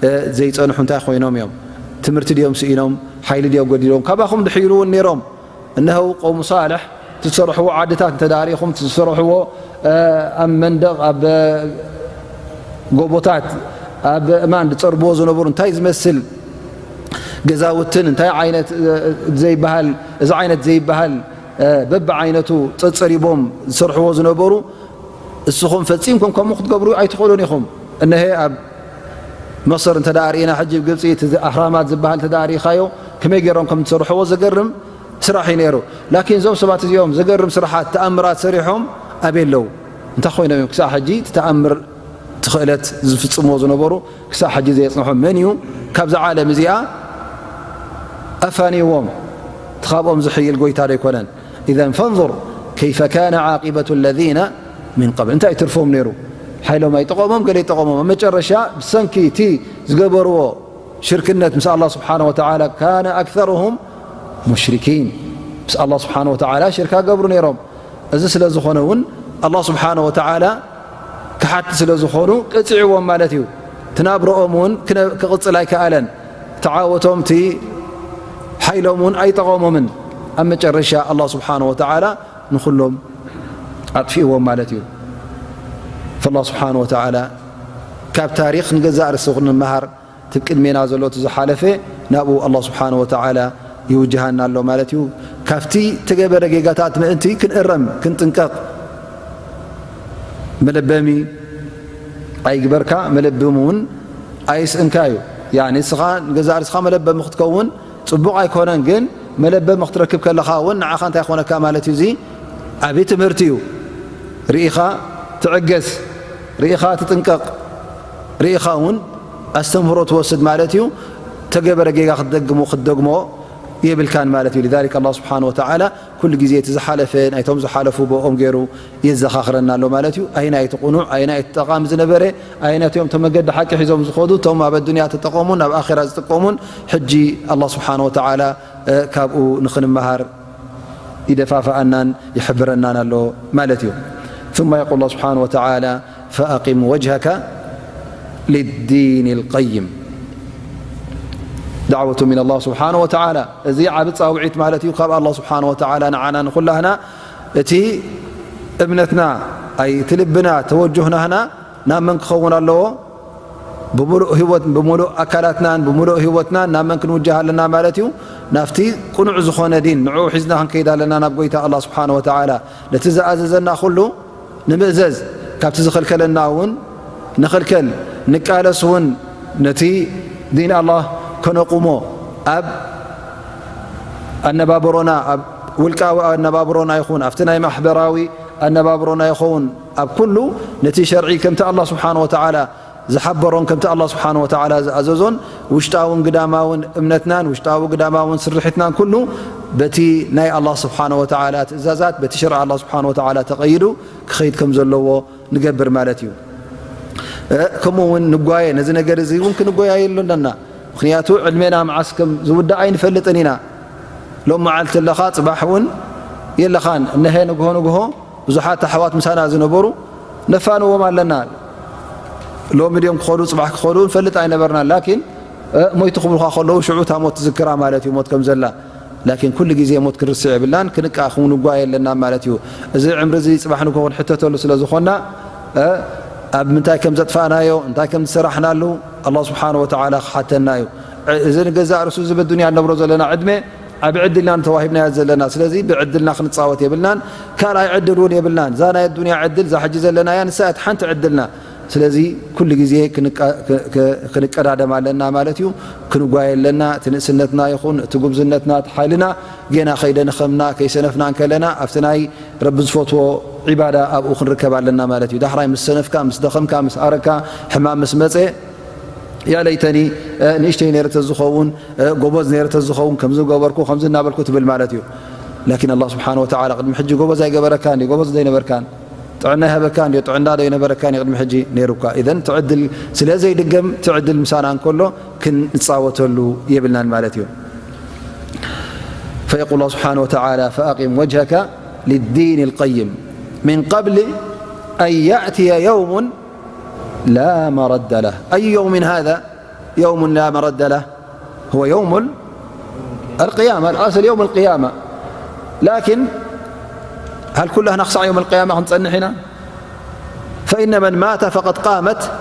እ፣ ዘይጸንሑ እንታይ ኮይኖም እዮም? ትምህርቲ ድዮም ስኢኖም? ሓይሊ ድዮም ጎዲሎም? ካባኹም ድሕይሉ እውን ነይሮም። እነሆ ቀውሙ ሳልሕ፣ እቲ ዝሰርሕዎ ዓድታት እንተ ደኣ ርኢኹም፣ እቲ ዝሰርሕዎ፣ እ፣ ኣብ መንደቕ፣ ኣብ፣ እ፣ ጎቦታት፣ ኣብ እማን ዝጸርብዎ ዝነበሩ እንታይ ዝመስል ገዛውትን እንታይ ዓይነት፣ እ፣ ዘይበሃል፣ እዚ ዓይነት ዘይበሃል፣ እ፣ በብዓይነቱ ጸጸሪቦም ዝሰርሕዎ ዝነበሩ፣ እስኹም ፈጺምኩም ከምኡ ክትገብሩ ኣይትኽእሉን ኢኹም። እነሄ ኣብ መሰር እንተ ደኣ ርኢና፣ ሕጂ ኣብ ግብጺ እቲ ኣህራማት ዝበሃል እንተ ደኣ ርኢኻዮ፣ ከመይ ገይሮም ከም ዝሰርሕዎ ዘገርም ስራሕ እዩ ነይሩ። ላኪን እዞም ሰባት እዚኦም ዘገርም ስራሓት፣ ተኣምራት ሰሪሖም ኣበይ ኣለዉ? እንታይ ኮይኖም እዮም ክሳዕ ሕጂ እቲ ተኣምር፣ እቲ ክእለት ዝፍጽምዎ ዝነበሩ ክሳዕ ሕጂ ዘየጽንሑ? መን እዩ ካብዛ ዓለም እዚኣ ኣፋንይዎም? እቲ ካብኦም ዝሕይል ጎይታ ዶ ኣይኮነን? إذن فانظر كيف كان عاقبة الذين من قبل. እንታይ ትርፎም ነይሩ? ሓይሎም ኣይጠቐሞም፣ ገለ ይጠቐሞም። ኣብ መጨረሻ ብሰንኪ እቲ ዝገበርዎ ሽርክነት ምስ ኣላህ ስብሓነ ወተዓላ፣ كان أكثرهم مشركين، ምስ ኣላህ ስብሓነ ወተዓላ ሽርካ ገብሩ ነይሮም። እዚ ስለ ዝኾነ እውን ኣላህ ስብሓነ ወተዓላ ክሓቲ ስለ ዝኾኑ ቀፂዕዎም ማለት እዩ። እቲ ናብረኦም እውን ክነ-፣ ክቕፅል ኣይከኣለን። እቲ ዓወቶም፣ እቲ ሓይሎም እውን ኣይጠቐሞምን። ኣብ መጨረሻ ኣላህ ስብሓነ ወተዓላ ንኹሎም ኣጥፊእዎም ማለት እዩ። ፈላህ ስብሓነ ወተዓላ ካብ ታሪኽ ንገዛእ ርእሱ ክንመሃር፣ እቲ ቅድሜና ዘሎ እቲ ዝሓለፈ ናብኡ ኣላህ ስብሓነ ወተዓላ ይውጅሃና ኣሎ ማለት እዩ። ካብቲ ተገበረ ጌጋታት ምእንቲ ክንእረም፣ ክንጥንቀቕ፣ መለበሚ ኣይግበርካ፣ መለበሚ እውን ኣይስእንካ እዩ። ያኒ ንስኻ ንገዛእ ርእስኻ መለበሚ ክትከውን ጽቡቕ ኣይኮነን፣ ግን መለበሚ ክትረክብ ከለኻ እውን ንዓኻ እንታይ ይኾነካ ማለት እዩ? እዚ ዓቢ ትምህርቲ እዩ። ርኢኻ ትዕገስ፣ ርኢኻ ትጥንቀቕ፣ ርኢኻ እውን ኣስተምህሮ ትወስድ ማለት እዩ። ተገበረ ጌጋ ክትደግሞ፣ ክትደግሞ የብልካን ማለት እዩ። لذلك الله سبحانه وتعالى ኩሉ ግዜ እቲ ዝሓለፈ ናይቶም ዝሓለፉ ብኦም ገይሩ የዘኻኽረና ኣሎ ማለት እዩ። ኣይናይ እቲ ቁኑዕ፣ ኣይናይ እቲ ጠቓሚ ዝነበረ፣ ኣይናይ እቶም መገዲ ሓቂ ሒዞም ዝኸዱ፣ እቶም ኣብ ኣዱንያ ተጠቐሙን ኣብ ኣኼራ ዝጥቀሙን፣ ሕጂ ኣላህ ስብሓነ ወተዓላ፣ እ፣ ካብኡ ንኽንመሃር ይደፋፍኣናን ይሕብረናን ኣሎ ማለት እዩ። ثم يقول الله سبحانه وتعالى فأقم وجهك للدين القيم. دعوة من الله سبحانه وتعالى። እዚ ዓቢ ጻውዒት ማለት እዩ ካብ ኣላህ ስብሓነ ወተዓላ ንዓና ንኹላህና። እቲ እምነትና፣ ኣይ፣ እቲ ልብና፣ ተወጁህ ናህና ናብ መን ክኸውን ኣለዎ? ብምሉእ ህይወት፣ ብምሉእ ኣካላትናን ብምሉእ ህይወትናን ናብ መን ክንውጃህ ኣለና ማለት እዩ? ናብቲ ቅኑዕ ዝኾነ ዲን፣ ንዕኡ ሒዝና ክንከይድ ኣለና ናብ ጎይታ ኣላህ ስብሓነ ወተዓላ። ነቲ ዝኣዘዘና ኩሉ ንምእዘዝ፣ ካብቲ ዝኸልከለና እውን ንኽልከል፣ ንቃለስ እውን ነቲ ዲን ኣላህ ከነቁሞ፣ ኣብ ኣነባብሮና፣ ኣብ ውልቃዊ ኣነባብሮና ይኹን፣ ኣብቲ ናይ ማሕበራዊ ኣነባብሮና ይኸውን፣ ኣብ ኩሉ ነቲ ሸርዒ ከምቲ ኣላህ ስብሓነ ወተዓላ ዝሓበሮን ከምቲ ኣላህ ስብሓነ ወተዓላ ዝኣዘዞን፣ ውሽጣውን ግዳማውን እምነትናን ውሽጣዊ ግዳማውን ስርሒትናን ኩሉ በቲ ናይ ኣላህ ስብሓነ ወተዓላ ትእዛዛት፣ በቲ ሸርዒ ኣላህ ስብሓነ ወተዓላ ተቐይዱ ክኸይድ ከም ዘለዎ ንገብር ማለት እዩ። እ፣ ከምኡ እውን ንጓየ፣ ነዚ ነገር እዚ እውን ክንጎያየሉ ኣለና። ምኽንያቱ ዕድሜና መዓስ ከም ዝውዳእ ኣይንፈልጥን ኢና። ሎም መዓልቲ ኣለኻ፣ ጽባሕ እውን የለኻን። እነሀ ንግሆ ንግሆ ብዙሓት ኣሕዋት ምሳና ዝነበሩ ነፋንዎም ኣለና። ሎሚ ድዮም ክኸዱ፣ ጽባሕ ክኸዱ ንፈልጥ ኣይነበርናን። ላኪን፣ እ፣ ሞይቱ ክብሉኻ ከለዉ ሽዑ እታ ሞት ትዝክራ ማለት እዩ፣ ሞት ከም ዘላ። ላኪን ኩሉ ግዜ ሞት ክንርስዕ የብልናን፣ ክንቃ-፣ ክንጓየ ኣለና ማለት እዩ። እዚ ዕምሪ እዚ ጽባሕ ንግሆ ክንሕተተሉ ስለ ዝኾንና፣ እ፣ ኣብ ምንታይ ከም ዘጥፋእናዮ፣ እንታይ ከም ዝሰራሕናሉ ኣላህ ስብሓነ ወተዓላ ክሓተና እዩ። እ፣ እዚ ንገዛእ ርእሱ እዚ በዱንያ ንነብሮ ዘለና ዕድመ ዓቢ ዕድልና ንተዋሂብናዮ ዘለና። ስለዚ ብዕድልና ክንጻወት የብልናን፣ ካልኣይ ዕድል እውን የብልናን። እዛ ናይ ኣዱንያ ዕድል፣ እዛ ሕጂ ዘለናያ፣ ንሳ እያ እቲ ሓንቲ ዕድልና። ስለዚ ኩሉ ግዜ ክንቀ-፣ ክ-፣ ክ-፣ ክንቀዳደም ኣለና ማለት እዩ። ክንጓየ ኣለና። እቲ ንእስነትና ይኹን እቲ ጉብዝነትና፣ እቲ ሓይልና ጌና ከይደንኸምና፣ ከይሰነፍና እንከለና፣ ኣብቲ ናይ ረቢ ዝፈትዎ ዒባዳ ኣብኡ ክንርከብ ኣለና ማለት እዩ። ዳሕራይ ምስ ሰነፍካ፣ ምስ ደኸምካ፣ ምስ ኣረካ፣ ሕማም ምስ መጸ፣ ያ ለይተኒ፣ እ፣ ንእሽተይ ነይረ ተዝኸውን፣ እ፣ ጎበዝ ነይረ ተዝኸውን፣ ከምዚ ገበርኩ፣ ከምዚ እናበልኩ ትብል ማለት እዩ። ላኪን ኣላህ ስብሓነ ወተዓላ ቅድሚ ሕጂ ጎበዝ ኣይገበረካን ድዩ? ጎበዝ ዘይነበርካን? ጥዕና ይሃበካ እንድዮ፣ ጥዕና ዶ ይነበረካ ቅድሚ ሕጂ ነይሩካ? ኢዘን እቲ ዕድል ስለ ዘይድገም፣ እቲ ዕድል ምሳና እንከሎ ክንጻወተሉ የብልናን ማለት እዩ። فيقول الله سبحانه وتعالى فأقم وجهك للدين القيم من قبل أن يأتي يوم لا مرد له. أي يوم هذا؟ يوم لا مرد له، هو يوم ال-، القيامة. الأصل يوم القيامة. لكن هل كلنا نخشع يوم القيامة ونصنحنا؟ فإن من مات فقد قامت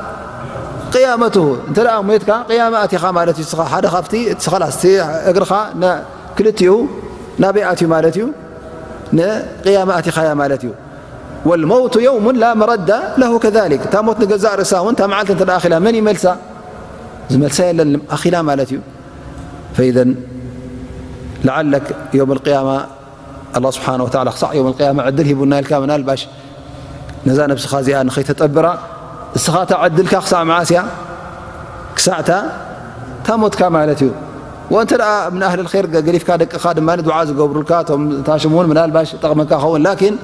قيامته. أنت الآن ميتك قيامة أتيخا مالتي سخا حدا خفتي سخلاص تي أجرخا نا كلتيو نابي أتي مالتيو نا قيامة أتيخا يا مالتيو. والموت يوم لا مرد له كذلك. تا موت نجزاء رساون تا معلت أنت الآخرة من يملسا؟ ዝመልሳ የለን ኣኺላ ማለት እዩ። فإذا لعلك يوم القيامة ኣላህ ስብሓነ ወተዓላ ክሳዕ ዮም ኣልቅያማ ዕድል ሂቡና ኢልካ ምናልባሽ ነዛ ነብስኻ እዚኣ ንኸይተጠብራ፣ እስኻ እታ ዕድልካ ክሳዕ መዓስ እያ? ክሳዕ እታ፣ እታ ሞትካ ማለት እዩ። ወእንተ ደኣ ምን ኣህል ኸይር ገ-፣ ገሊፍካ ደቅኻ ድማ ዱዓ ዝገብሩልካ፣ እቶም ታሽም እውን ምናልባሽ ጠቕመካ ኸውን። ላኪን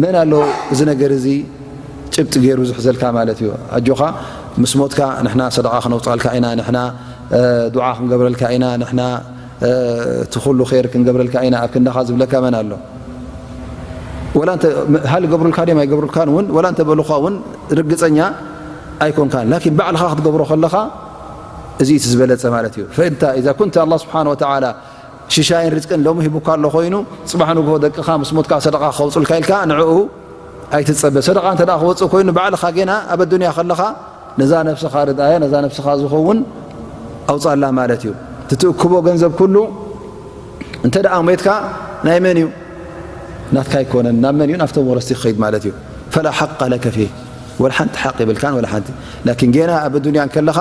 መን ኣሎ እዚ ነገር እዚ ጭብጢ ገይሩ ዝሕዘልካ ማለት እዩ። ኣጆኻ፣ ምስ ሞትካ ንሕና ሰደቓ ክነውፅኣልካ ኢና፣ ንሕና፣ እ፣ ዱዓ ክንገብረልካ ኢና፣ ንሕና፣ እ፣ እቲ ኩሉ ኸይር ክንገብረልካ ኢና ኣብ ክንዳኻ ዝብለካ መን ኣሎ? ወላ እንተ፣ ሃል ይገብሩልካ ድዮም ኣይገብሩልካን እውን፣ ወላ እንተ በሉኻ እውን ርግፀኛ ኣይኮንካን። ላኪን ባዕልኻ ክትገብሮ ከለኻ እዚ እቲ ዝበለፀ ማለት እዩ። ፈእንታ ኢዛ ኩንተ ኣላህ ስብሓነ ወተዓላ ሽሻይን ርዝቅን ሎሚ ሂቡካ ኣሎ ኮይኑ፣ ጽባሕ ንግሆ ደቅኻ ምስ ሞትካ ሰደቓ ከውጽልካ ኢልካ ንዕኡ ኣይትጸበ። ሰደቓ እንተ ደኣ ክወጽእ ኮይኑ፣ ባዕልኻ ጌና ኣብ ኣዱንያ ከለኻ ነዛ ነፍስኻ ርድኣያ፣ ነዛ ነፍስኻ ዝኸውን ኣውጻላ ማለት እዩ። እቲ ትእክቦ ገንዘብ ኩሉ እንተ ደኣ ሞይትካ ናይ መን እዩ? ናትካ ኣይኮነን። ናብ መን እዩ? ናብቶም ወረስቲ ክኸይድ ማለት እዩ። ፈላ ሓቃ ለከ ፊህ፣ ወላ ሓንቲ ሓቅ የብልካን፣ ወላ ሓንቲ። ላኪን ጌና ኣብ ኣዱንያ እንከለኻ፣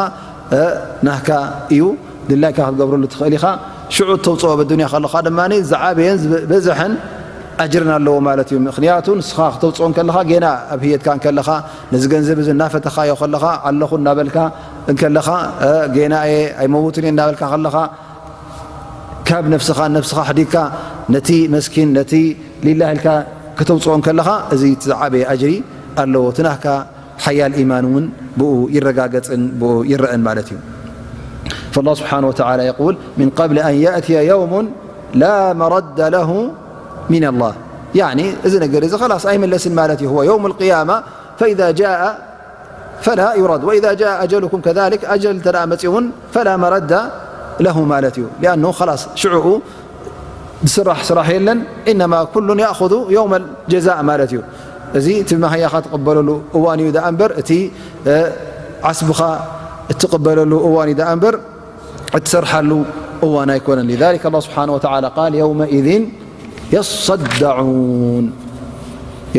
እ፣ ናህካ እዩ፣ ድላይካ ክትገብረሉ ትኽእል ኢኻ። ሽዑ እተውፅኦ ኣብ ኣዱንያ ከለኻ ድማ ዝዓበየን ዝበዝሐን ኣጅርን ኣለዎ ማለት እዩ። ምኽንያቱ ንስኻ ክተውፅኦ እንከለኻ፣ ጌና ኣብ ህየትካ እንከለኻ፣ ነዚ ገንዘብ እዚ እናፈተኻዮ ከለኻ፣ ኣለኹ እናበልካ እንከለኻ፣ እ፣ ጌና እየ ኣይመውትን እየ እናበልካ ከለኻ፣ ካብ ነፍስኻ ነፍስኻ ኣሕዲግካ ነቲ መስኪን፣ ነቲ ሊላህ ኢልካ ከተውፅኦ እንከለኻ፣ እዚ እቲ ዝዓበየ ኣጅሪ ኣለዎ። እቲ ናህካ ሓያል ኢማን እውን ብኡ ይረጋገፅን ብኡ ይረአን ማለት እዩ። فالله سبحانه وتعالى يقول: من قبل أن يأتي يوم لا مرد له من الله. يعني እዚ ነገር እዚ خلاص ኣይምለስን ማለት እዩ። هو يوم القيامة فإذا جاء فلا يرد، وإذا جاء أجلكم كذلك، ኣጀል እንተ ደኣ መጺኡ እውን فلا مرد له ማለት እዩ። لأنه خلاص ሽዕኡ ዝስራሕ ስራሕ የለን። إنما كل يأخذ يوم الجزاء ማለት እዩ። እዚ እቲ መሃያኻ ትቕበለሉ እዋን እዩ ደኣ እምበር፣ እቲ፣ እ፣ ዓስብኻ እትቕበለሉ እዋን እዩ ደኣ እምበር፣ እትሰርሓሉ እዋን ኣይኮነን። لذلك الله سبحانه وتعالى قال: يومئذ يصدعون.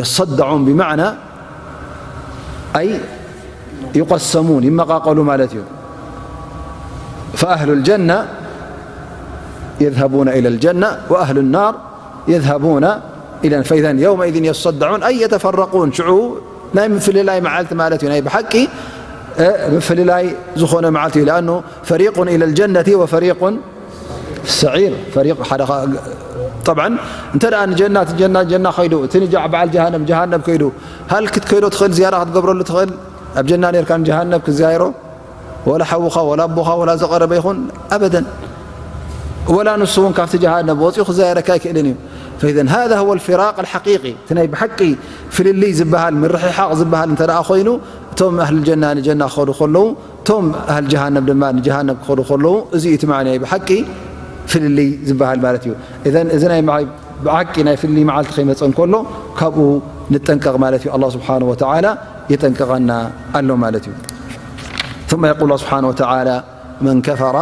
يصدعون بمعنى أي يقسمون، ይመቓቐሉ ማለት እዩ። فأهل الجنة يذهبون إلى الجنة وأهل النار يذهبون إلى، فإذا يومئذ يصدعون أي يتفرقون. ሽዑ ናይ ምፍልላይ መዓልቲ ማለት እዩ። ናይ ብሓቂ፣ እ፣ ምፍልላይ ዝኾነ መዓልቲ እዩ። لأنه فريق إلى الجنة وفريق سعير، فريق ሓደ ኸ-፣ طبعا እንተ ደኣ ንጀና፣ እቲ ጀና ጀና ከይዱ፣ እቲ ንጃዕ በዓል ጀሃነም ጀሃነም ከይዱ፣ هل ክትከይዶ ትኽእል፣ ዝያዳ ክትገብረሉ ትኽእል? ኣብ ጀና ኔርካ ንጀሃነም ክትዘያይሮ? ወላ ሓውኻ፣ ወላ ኣቦኻ፣ ወላ ዝቐረበ ይኹን፣ ኣበደን። ወላ ንሱ እውን ካብቲ ጀሃነም ወፂኡ ክዘያየረካ ኣይክእልን እዩ። فإذا هذا هو الفراق الحقيقي። እቲ ናይ ብሓቂ ፍልልይ ዝበሃል፣ ምርሕሓቕ ዝበሃል እንተ ደኣ ኮይኑ፣ እቶም ኣህል ጀና ንጀና ክኸዱ ከለዉ፣ እቶም ኣህል ጀሃነም ድማ ንጀሃነም ክኸዱ ከለዉ፣ እዚ እዩ እቲ ማዕና ናይ ብሓቂ ፍልልይ ዝበሃል ማለት እዩ። እዘን፣ እዚ ናይ ብሓቂ ናይ ፍልልይ መዓልቲ ከይመፀ እንከሎ፣ ካብኡ ንጠንቀቕ ማለት እዩ። ኣላህ ስብሓነሁ ወተዓላ የጠንቅቐና ኣሎ ማለት እዩ። ثم يقول الله سبحانه وتعالى: من كفر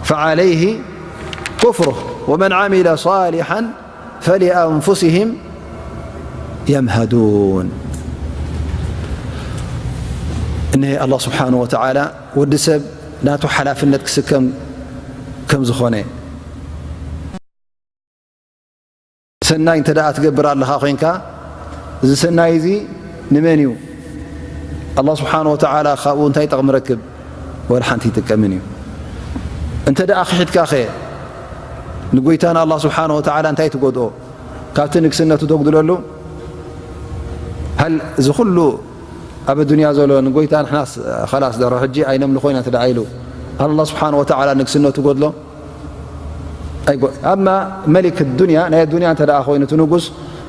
فعليه كفره ومن عمل صالحا فلأنفسهم يمهدون. እነሀ ኣላህ ስብሓነሁ ወተዓላ ወዲ ሰብ ናቱ ሓላፍነት ክስከም ከም ዝኾነ፣ ሰናይ እንተ ደኣ ትገብር ኣለኻ ኮይንካ፣ እዚ ሰናይ እዚ ንመን እዩ? ኣላህ ስብሓነሁ ወተዓላ ካብኡ እንታይ ጠቕሚ ረክብ? ወላ ሓንቲ ይጥቀምን እዩ። እንተ ደኣ ክሒድካኸ ንጎይታና ኣላህ ስብሓነሁ ወተዓላ እንታይ ትጎድኦ? ካብቲ ንግስነቱ ተጉድለሉ? ሃል እዚ ኩሉ ኣብ ኣዱንያ ዘሎ ንጎይታ ንሕናስ ኸላስ ደሮ ሕጂ ኣይነምልኾ ኢና እንተ ደኣ ኢሉ፣ ሃል ኣላህ ስብሓነሁ ወተዓላ ንግስነቱ ጎድሎ? ኣይጎ-፣ ኣማ መሊክ ዱንያ፣ ናይ ኣዱንያ እንተ ደኣ ኮይኑ፣ እቲ ንጉስ፣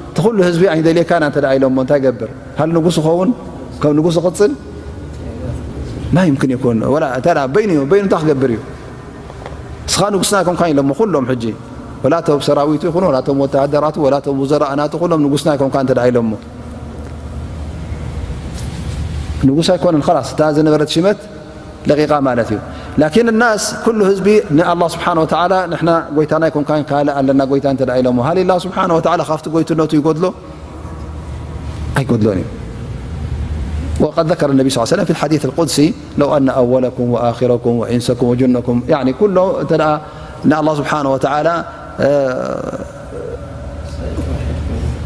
እቲ ኩሉ ህዝቢ ኣይንደልየካን እንተ ደኣ ኢሎሞ፣ እንታይ ይገብር? ሃል ንጉስ ይኸውን? ከም ንጉስ ይቕጽል? ማ ይምክን ይኮን? ወላ፣ እንታይ ደኣ በይኑ እዩ፣ በይኑ እንታይ ክገብር እዩ? ንስኻ ንጉስና ኣይኮንካን ኢሎሞ፣ ኩሎም ሕጂ። ወላ እቶም ሰራዊቱ ይኹኑ፣ ወላ እቶም ወተሃደራቱ፣ ወላ እቶም ውዘራእ ናቱ፣ ኩሎም ንጉስና ኣይኮንካን እንተ ደኣ ኢሎሞ። ንጉስ ኣይኮነን፣ ኸላስ፣ እታ ዝነበረት ሽመት ለቂቓ ማለት እዩ። ላኪን ናስ፣ ኩሉ ህዝቢ ንኣላህ ስብሓነ ወተዓላ፣ ንሕና ጎይታና ኣይኮንካን፣ ካልእ ኣለና ጎይታ እንተ ደኣ ኢሎሞ፣ ሃል ኣላህ ስብሓነ ወተዓላ ካብቲ ጎይትነቱ ይጎድሎ? ኣይጎድሎን እዩ። وقد ذكر النبي صلى الله عليه وسلم في الحديث القدسي: لو أن أولكم وآخركم وإنسكم وجنكم، يعني ኩሎ እንተ ደኣ ንኣላህ ስብሓነ ወተዓላ፣ እ፣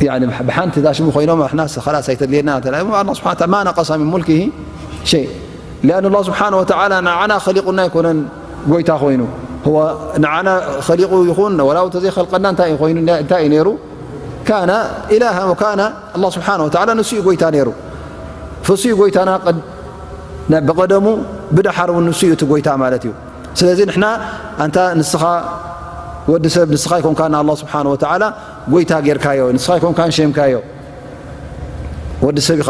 يعني ብሓንቲ እዛ ሽሙ ኮይኖም፣ ንሕናስ ኸላስ ኣይተድልየና እንተ ደኣ ኢሎሞ፣ ኣላህ ስብሓነ ወተዓላ ما نقص من ملكه شيء. لأن الله سبحانه وتعالى ንዓና ኸሊቑና ኣይኮነን ጎይታ ኮይኑ። هو ንዓና ኸሊቑ ይኹን፣ ወላ እውን ተዘይኸልቀና እንታይ እዩ ኮይኑ፣ እንታይ እዩ ነይሩ? كان إلها وكان الله سبحانه وتعالى ንሱ እዩ ጎይታ ነይሩ። ንሱ እዩ ጎይታና፣ ቀድ-፣ ና-፣ ብቐደሙ፣ ብደሓር እውን ንሱ እዩ እቲ ጎይታ ማለት እዩ። ስለዚ ንሕና፣ ኣንታ ንስኻ ወዲ ሰብ፣ ንስኻ ኣይኮንካን ንኣላህ ስብሓነ ወተዓላ ጎይታ ጌርካዮ፣ ንስኻ ኣይኮንካን ሸምካዮ። ወዲ ሰብ ኢኻ፣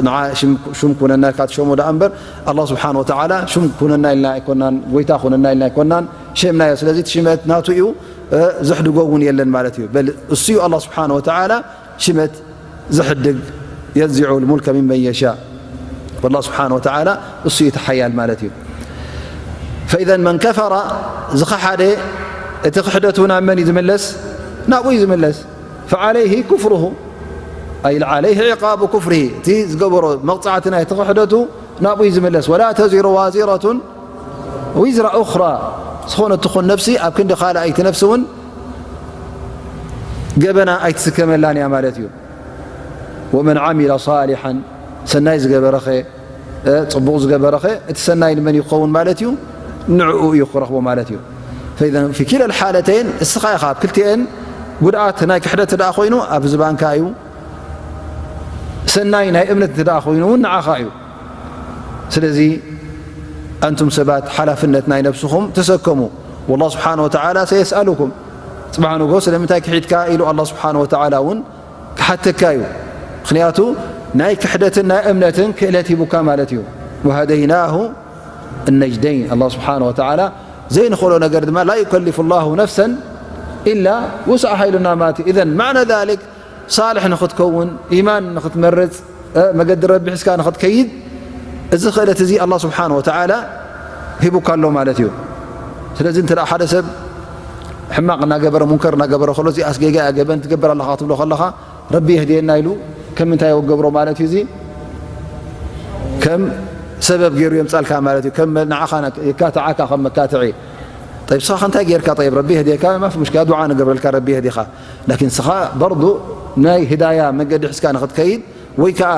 ንዓ ሽም፣ ሽም ኩነና ኢልካ ትሸሞ ደኣ እምበር፣ ኣላህ ስብሓነ ወተዓላ ሽም ኩነና ኢልና ኣይኮናን፣ ጎይታ ኩነና ኢልና ኣይኮናን ሸምናዮ። ስለዚ እቲ ሽመት ናቱ እዩ፣ እ፣ ዘሕድጎ እውን የለን ማለት እዩ። በል እሱ እዩ ኣላህ ስብሓነ ወተዓላ ሽመት ዘሕድግ፣ ينزع الملك ممن يشاء። والله سبحانه وتعالى እሱ እዩ እቲ ሓያል ማለት እዩ። فإذا من كفر ዝኸሓደ እቲ ክሕደቱ ናብ መን እዩ ዝምለስ? ናብኡ እዩ ዝምለስ። فعليه كفره، أي عليه عقاب كفره። እቲ ዝገበሮ መቕጻዕቲ ናይ እቲ ክሕደቱ ናብኡ እዩ ዝምለስ። ولا تزر وازرة وزر أخرى ዝኾነ ትኹን ነፍሲ ኣብ ክንዲ ካልኣይቲ ነፍሲ እውን ገበና ኣይትስከመላን እያ ማለት እዩ። ومن عمل صالحا ሰናይ ዝገበረኸ ጽቡቕ ዝገበረኸ እቲ ሰናይ ንመን ይኸውን ማለት እዩ? ንዕኡ እዩ ክረኽቦ ማለት እዩ። فإذا في كلا الحالتين እስኻ ኢኻ ኣብ ክልቲኤን ጉድኣት ናይ ክሕደት ደኣ ኮይኑ ኣብ ዝባንካ እዩ፣ ሰናይ ናይ እምነት ደኣ ኮይኑ እውን ንዓኻ እዩ። ስለዚ ኣንቱም ሰባት ሓላፍነት ናይ ነብስኹም ተሰከሙ። والله سبحانه وتعالى سيسألكم ጽባሕ ንጎ ስለምንታይ ክሒድካ ኢሉ ኣላ ስብሓን ወተዓላ እውን ክሓተካ እዩ። ምኽንያቱ ናይ ክሕደትን ናይ እምነትን ክእለት ሂቡካ ማለት እዩ። وهديناه النجدين ኣላ ስብሓን ወተዓላ ዘይንኽእሎ ነገር ድማ لا يكلف الله نفسا إلا وسعها ኢሉና ማለት እዩ። إذا معنى ذلك ሳልሕ ንኽትከውን ኢማን ንኽትመርፅ መገዲ ረቢ ሒዝካ ንኽትከይድ እዚ ክእለት እዚ ኣላ ስብሓን ወተዓላ ሂቡካ ኣሎ ማለት እዩ። ስለዚ እንተ ሓደ ሰብ ሕማቕ እናገበረ ሙንከር እናገበረ ከሎ እዚኣስ ጌጋ እያ ገበን ትገብር ኣለኻ ክትብሎ ከለኻ ረቢ የህድየና ኢሉ ከም ምንታይ ወገብሮ ማለት እዩ። እዚ ከም ሰበብ ገይሩ የምፃልካ ማለት እዩ። ከም ንዓኻ የካትዓካ ከም መካትዒ። ጠይብ ስኻ እንታይ ጌርካ? ጠይብ ረቢ የህድየካ ማፊ ሙሽኪላ ዱዓ ንገብረልካ ረቢ የህድኻ። ላኪን ስኻ በርዱ ናይ ህዳያ መገዲ ሒዝካ ንኽትከይድ ወይ ከዓ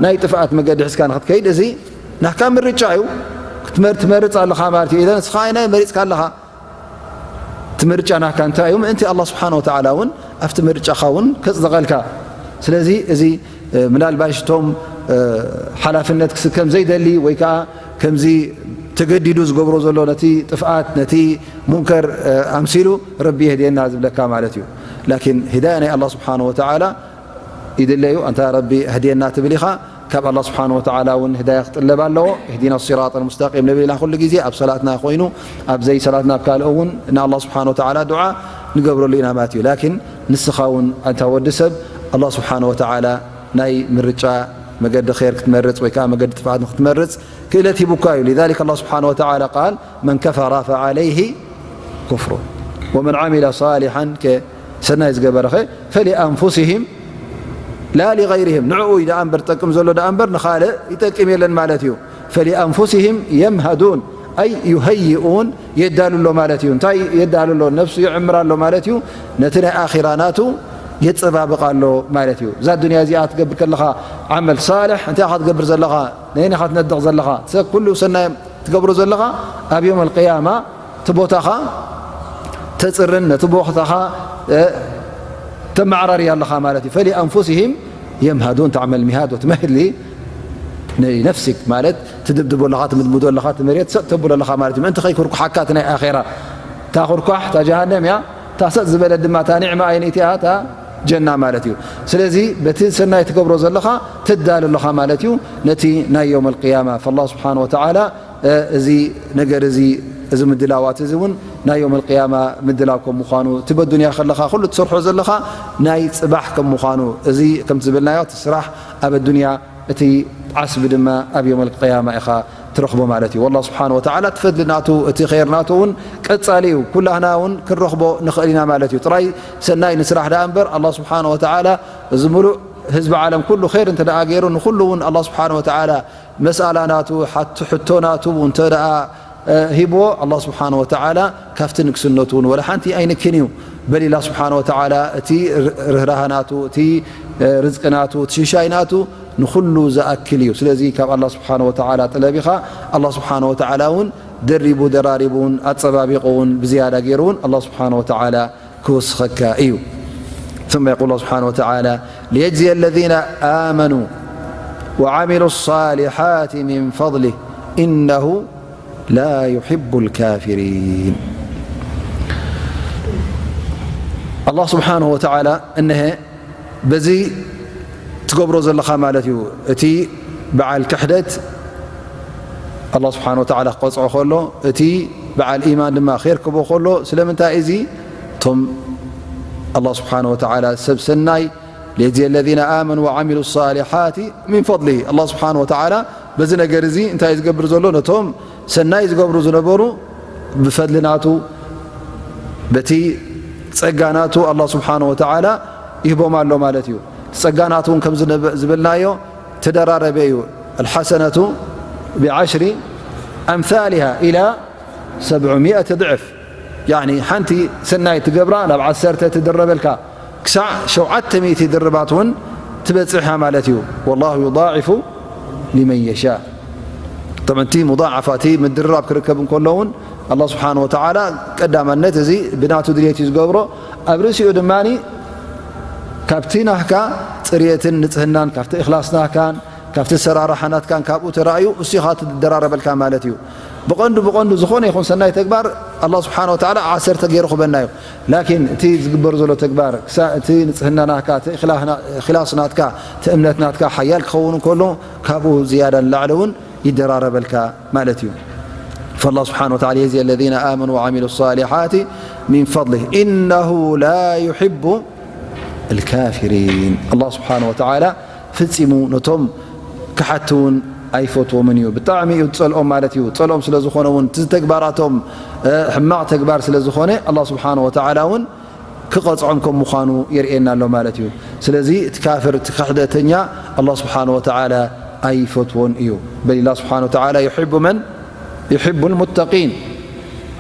ናይ ጥፍኣት መገዲ ሒዝካ ንኽትከይድ እዚ ናካ ምርጫ እዩ። ክትመር- ትመርፅ ኣለኻ ማለት እዩ። ኢዘን ንስኻ ኣይናይ መሪፅካ ኣለኻ። እቲ ምርጫ ናካ እንታይ እዩ? ምእንቲ ኣላ ስብሓን ወተዓላ እውን ኣብቲ ምርጫኻ እውን ከፅደቐልካ። ስለዚ እዚ ምናልባሽ እቶም ሓላፍነት ክስከም ዘይደሊ ወይ ከዓ ከምዚ ተገዲዱ ዝገብሮ ዘሎ ነቲ ጥፍኣት ነቲ ሙንከር ኣምሲሉ ረቢ የህድየና ዝብለካ ማለት እዩ። ላኪን ሂዳያ ናይ ኣላ ስብሓን ወተዓላ ይድለዩ። ኣንታ ረቢ ኣህድየና ትብል ኢኻ፣ ካብ ኣላ ስብሓን ወተዓላ እውን ህዳያ ክጥለብ ኣለዎ። እህዲና ሲራጥ ልሙስተቂም ንብል ኢና ኩሉ ግዜ ኣብ ሰላትና ኮይኑ ኣብ ዘይ ሰላትና ኣብ ካልእ እውን ንኣላ ስብሓን ወተዓላ ዱዓ ንገብረሉ ኢና ማለት እዩ። ላኪን ንስኻ እውን ኣንታ ወዲ ሰብ ኣላ ስብሓን ወተዓላ ናይ ምርጫ መገዲ ር ክትመርፅ ወይ ከዓ መገዲ ጥፍኣት ንክትመርፅ ክእለት ሂቡካ እዩ። لذلك الله سبحانه وتعالى قال من كفر فعليه كفره ومن عمل صالحا ሰናይ ዝገበረ ኸ فلأنفسهم لا لغيرهم ንዕኡ እዩ ደኣ እምበር ጠቅም ዘሎ ደኣ እምበር ንኻልእ ይጠቅም የለን ማለት እዩ። فلأنفسهم يمهدون أي يهيئون የዳሉ ኣሎ ማለት እዩ። እንታይ የዳሉ ኣሎ? ነፍሱ ይዕምር ኣሎ ማለት እዩ። ነቲ ናይ ኣኺራ ናቱ የጸባብቕ ኣሎ ማለት እዩ። እዛ ዱንያ እዚኣ ትገብር ከለኻ ዓመል ሳልሕ እንታይ ኢኻ ትገብር ዘለኻ? ነየናይ ኢኻ ትነድቕ ዘለኻ? ሰብ ኩሉ ሰናይ ትገብሮ ዘለኻ ኣብ ዮም ኣልቅያማ እቲ ቦታኻ ተጽርን ነቲ ቦታኻ ተመዓራርያ ኣለኻ ማለት እዩ። ፈሊኣንፉሲሂም የምሃዱን ተዕመል ሚሃድ ወትመህሊ ነፍሲክ ማለት ትድብድቦ ኣለኻ፣ ትምድምዶ ኣለኻ፣ እቲ መሬት ሰጥ ተብሎ ኣለኻ ማለት እዩ። ምእንቲ ከይኩርኩሓካ እቲ ናይ ኣኼራ እታ ኩርኳሕ እታ ጀሃነም እያ። እታ ሰጥ ዝበለት ድማ እታ ኒዕማ ኣየነይቲ እያ? እታ ጀና ማለት እዩ። ስለዚ በቲ ሰናይ ትገብሮ ዘለኻ ትዳሎ ኣለኻ ማለት እዩ ነቲ ናይ የውም ኣልቅያማ። ፈላህ ስብሓን ወተዓላ እዚ ነገር እዚ፣ እዚ ምድላዋት እዚ እውን ናይ የውም ኣልቅያማ ምድላው ከም ምዃኑ፣ እቲ በዱንያ ከለኻ ኩሉ ትሰርሖ ዘለኻ ናይ ጽባሕ ከም ምዃኑ፣ እዚ ከምቲ ዝበልናዮ እቲ ስራሕ ኣብ ኣዱንያ እቲ ዓስቢ ድማ ኣብ የውም ኣልቅያማ ኢኻ ትረኽቦ ማለት እዩ። ወላህ ስብሓን ወተዓላ እቲ ፈድሊ ናቱ እቲ ኸይር ናቱ እውን ቀጻሊ እዩ። ኩላህና እውን ክንረኽቦ ንኽእል ኢና ማለት እዩ። ጥራይ ሰናይ ንስራሕ ደኣ እምበር ኣላህ ስብሓን ወተዓላ እዚ ምሉእ ህዝቢ ዓለም ኩሉ ኸይር እንተ ደኣ ገይሩ ንኹሉ እውን ኣላህ ስብሓን ወተዓላ መስኣላ ናቱ ሓት-፣ ሕቶ ናቱ እንተ ደኣ ሂብዎ ኣላህ ስብሓን ወተዓላ ካብቲ ንግስነቱ እውን ወላ ሓንቲ ኣይንክን እዩ። በል ኢላ ስብሓን ወተዓላ እቲ ርህራህ ናቱ፣ እቲ ርዝቂ ናቱ፣ እቲ ሽሻይ ናቱ ንኹሉ ዝኣክል እዩ። ስለዚ ካብ ኣላህ ስብሓን ወተዓላ ጥለብ ኢኻ። ኣላህ ስብሓን ወተዓላ እውን ደሪቡ ደራሪቡ እውን ኣጸባቢቑ እውን ብዝያዳ ገይሩ እውን ኣላህ ስብሓን ወተዓላ ክውስኸካ እዩ። ثم يقول الله سبحانه وتعالى ليجزي الذين آمنوا وعملوا الصالحات من فضله إنه لا يحب الكافرين. ኣላህ ስብሓንሁ ወተዓላ እነሀ በዚ ትገብሮ ዘለኻ ማለት እዩ። እቲ በዓል ክሕደት ኣላህ ስብሓን ወተዓላ ክቐፅዖ ከሎ፣ እቲ በዓል ኢማን ድማ ክርክቦ ከሎ፣ ስለምንታይ እዚ እቶም ኣላህ ስብሓን ወተዓላ ሰብ ሰናይ ليجزي الذين آمنوا وعملوا الصالحات من فضله ኣላህ ስብሓን ወተዓላ በዚ ነገር እዚ እንታይ ዝገብር ዘሎ? ነቶም ሰናይ ዝገብሩ ዝነበሩ ብፈድሊ ናቱ፣ በቲ ጸጋ ናቱ ኣላህ ስብሓነ ወተዓላ ይህቦም ኣሎ ማለት እዩ። እቲ ጸጋ ናቱ እውን ከም ዝነበ-፣ ዝበልናዮ ተደራረበ እዩ። ኣልሓሰነቱ ብዓሽሪ ኣምሳሊሃ ኢላ ሰብዑ ሚእቲ ድዕፍ። ያዕኒ ሓንቲ ሰናይ ትገብራ ናብ ዓሰርተ ትድረበልካ፣ ክሳዕ ሸውዓተ ሚእቲ ድርባት እውን ትበጽሕ እያ ማለት እዩ። ወላሁ ዩዳዒፉ ሊመን የሻእ። ጠብዓን እቲ ሙዳዓፋ፣ እቲ ምድርራብ ክርከብ እንከሎ እውን ኣላህ ስብሓነ ወተዓላ ቀዳማነት እዚ ብናቱ ድልየት እዩ ዝገብሮ። ኣብ ርእሲኡ ድማ ካብቲ ናህካ ጽርየትን ንጽህናን፣ ካብቲ እኽላስ ናህካን ካብቲ ሰራርሓ ናትካን ካብኡ ተራእዩ እሱ ኢኻ ትደራረበልካ ማለት እዩ። ብቐንዱ ብቐንዱ ዝኾነ ይኹን ሰናይ ተግባር ኣላህ ስብሓነ ወተዓላ ዓሰርተ ገይሩ ክበና እዩ። ላኪን እቲ ዝግበር ዘሎ ተግባር፣ ክሳ-፣ እቲ ንጽህና ናትካ፣ እቲ እኽላ-፣ እኽላስ ናትካ፣ እቲ እምነት ናትካ ሓያል ክኸውን እንከሎ፣ ካብኡ ዝያዳ ንላዕሊ እውን ይደራረበልካ ማለት እዩ። فالله سبحانه وتعالى يجزي الذين آمنوا وعملوا الصالحات من فضله إنه لا يحب الكافرين. ኣላህ ስብሓነ ወተዓላ ፈጺሙ ነቶም ክሓቲ እውን ኣይፈትዎምን እዩ። ብጣዕሚ እዩ ዝጸልኦም ማለት እዩ። ዝጸልኦም ስለ ዝኾነ እውን፣ እቲ ተግባራቶም፣ እ፣ ሕማቕ ተግባር ስለ ዝኾነ፣ ኣላህ ስብሓነ ወተዓላ እውን ክቐጽዖም ከም ምዃኑ የርእየና ኣሎ ማለት እዩ። ስለዚ እቲ ካፍር፣ እቲ ክሕደተኛ ኣላህ ስብሓነ ወተዓላ ኣይፈትዎን እዩ። በል ኣላህ ስብሓነ ወተዓላ ዩሒቡ መን ዩሒቡ ልሙተቂን።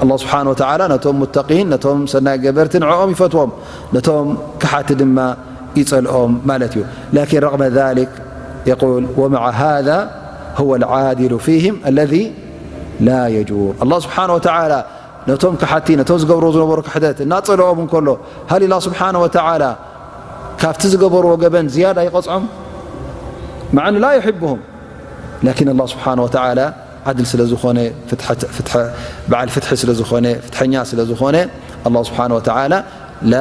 ኣላህ ስብሓነ ወተዓላ ነቶም ሙተቂን፣ ነቶም ሰናይ ገበርቲ ንዕኦም ይፈትዎም፣ ነቶም ክሓቲ ድማ ይጸልኦም ማለት እዩ። ላኪን ረቕመ ዛሊክ የቁል፣ ወመዓ ሃዛ ሁወ ልዓዲሉ ፊህም ኣለዚ ላ የጁር። ኣላህ ስብሓነ ወተዓላ ነቶም ክሓቲ፣ ነቶም ዝገብርዎ ዝነበሩ ክሕደት እናጸልኦም እንከሎ፣ ሃል ኢላ ስብሓነ ወተዓላ ካብቲ ዝገበርዎ ገበን ዝያዳ ይቐጽዖም? መዓ ላ ዩሕብሁም። ላኪን ኣላህ ስብሓነ ወተዓላ ዓድል ስለ ዝኾነ፣ ፍትሐ-፣ ፍትሐ-፣ በዓል ፍትሒ ስለ ዝኾነ፣ ፍትሐኛ ስለ ዝኾነ፣ ኣላህ ስብሓነ ወተዓላ ላ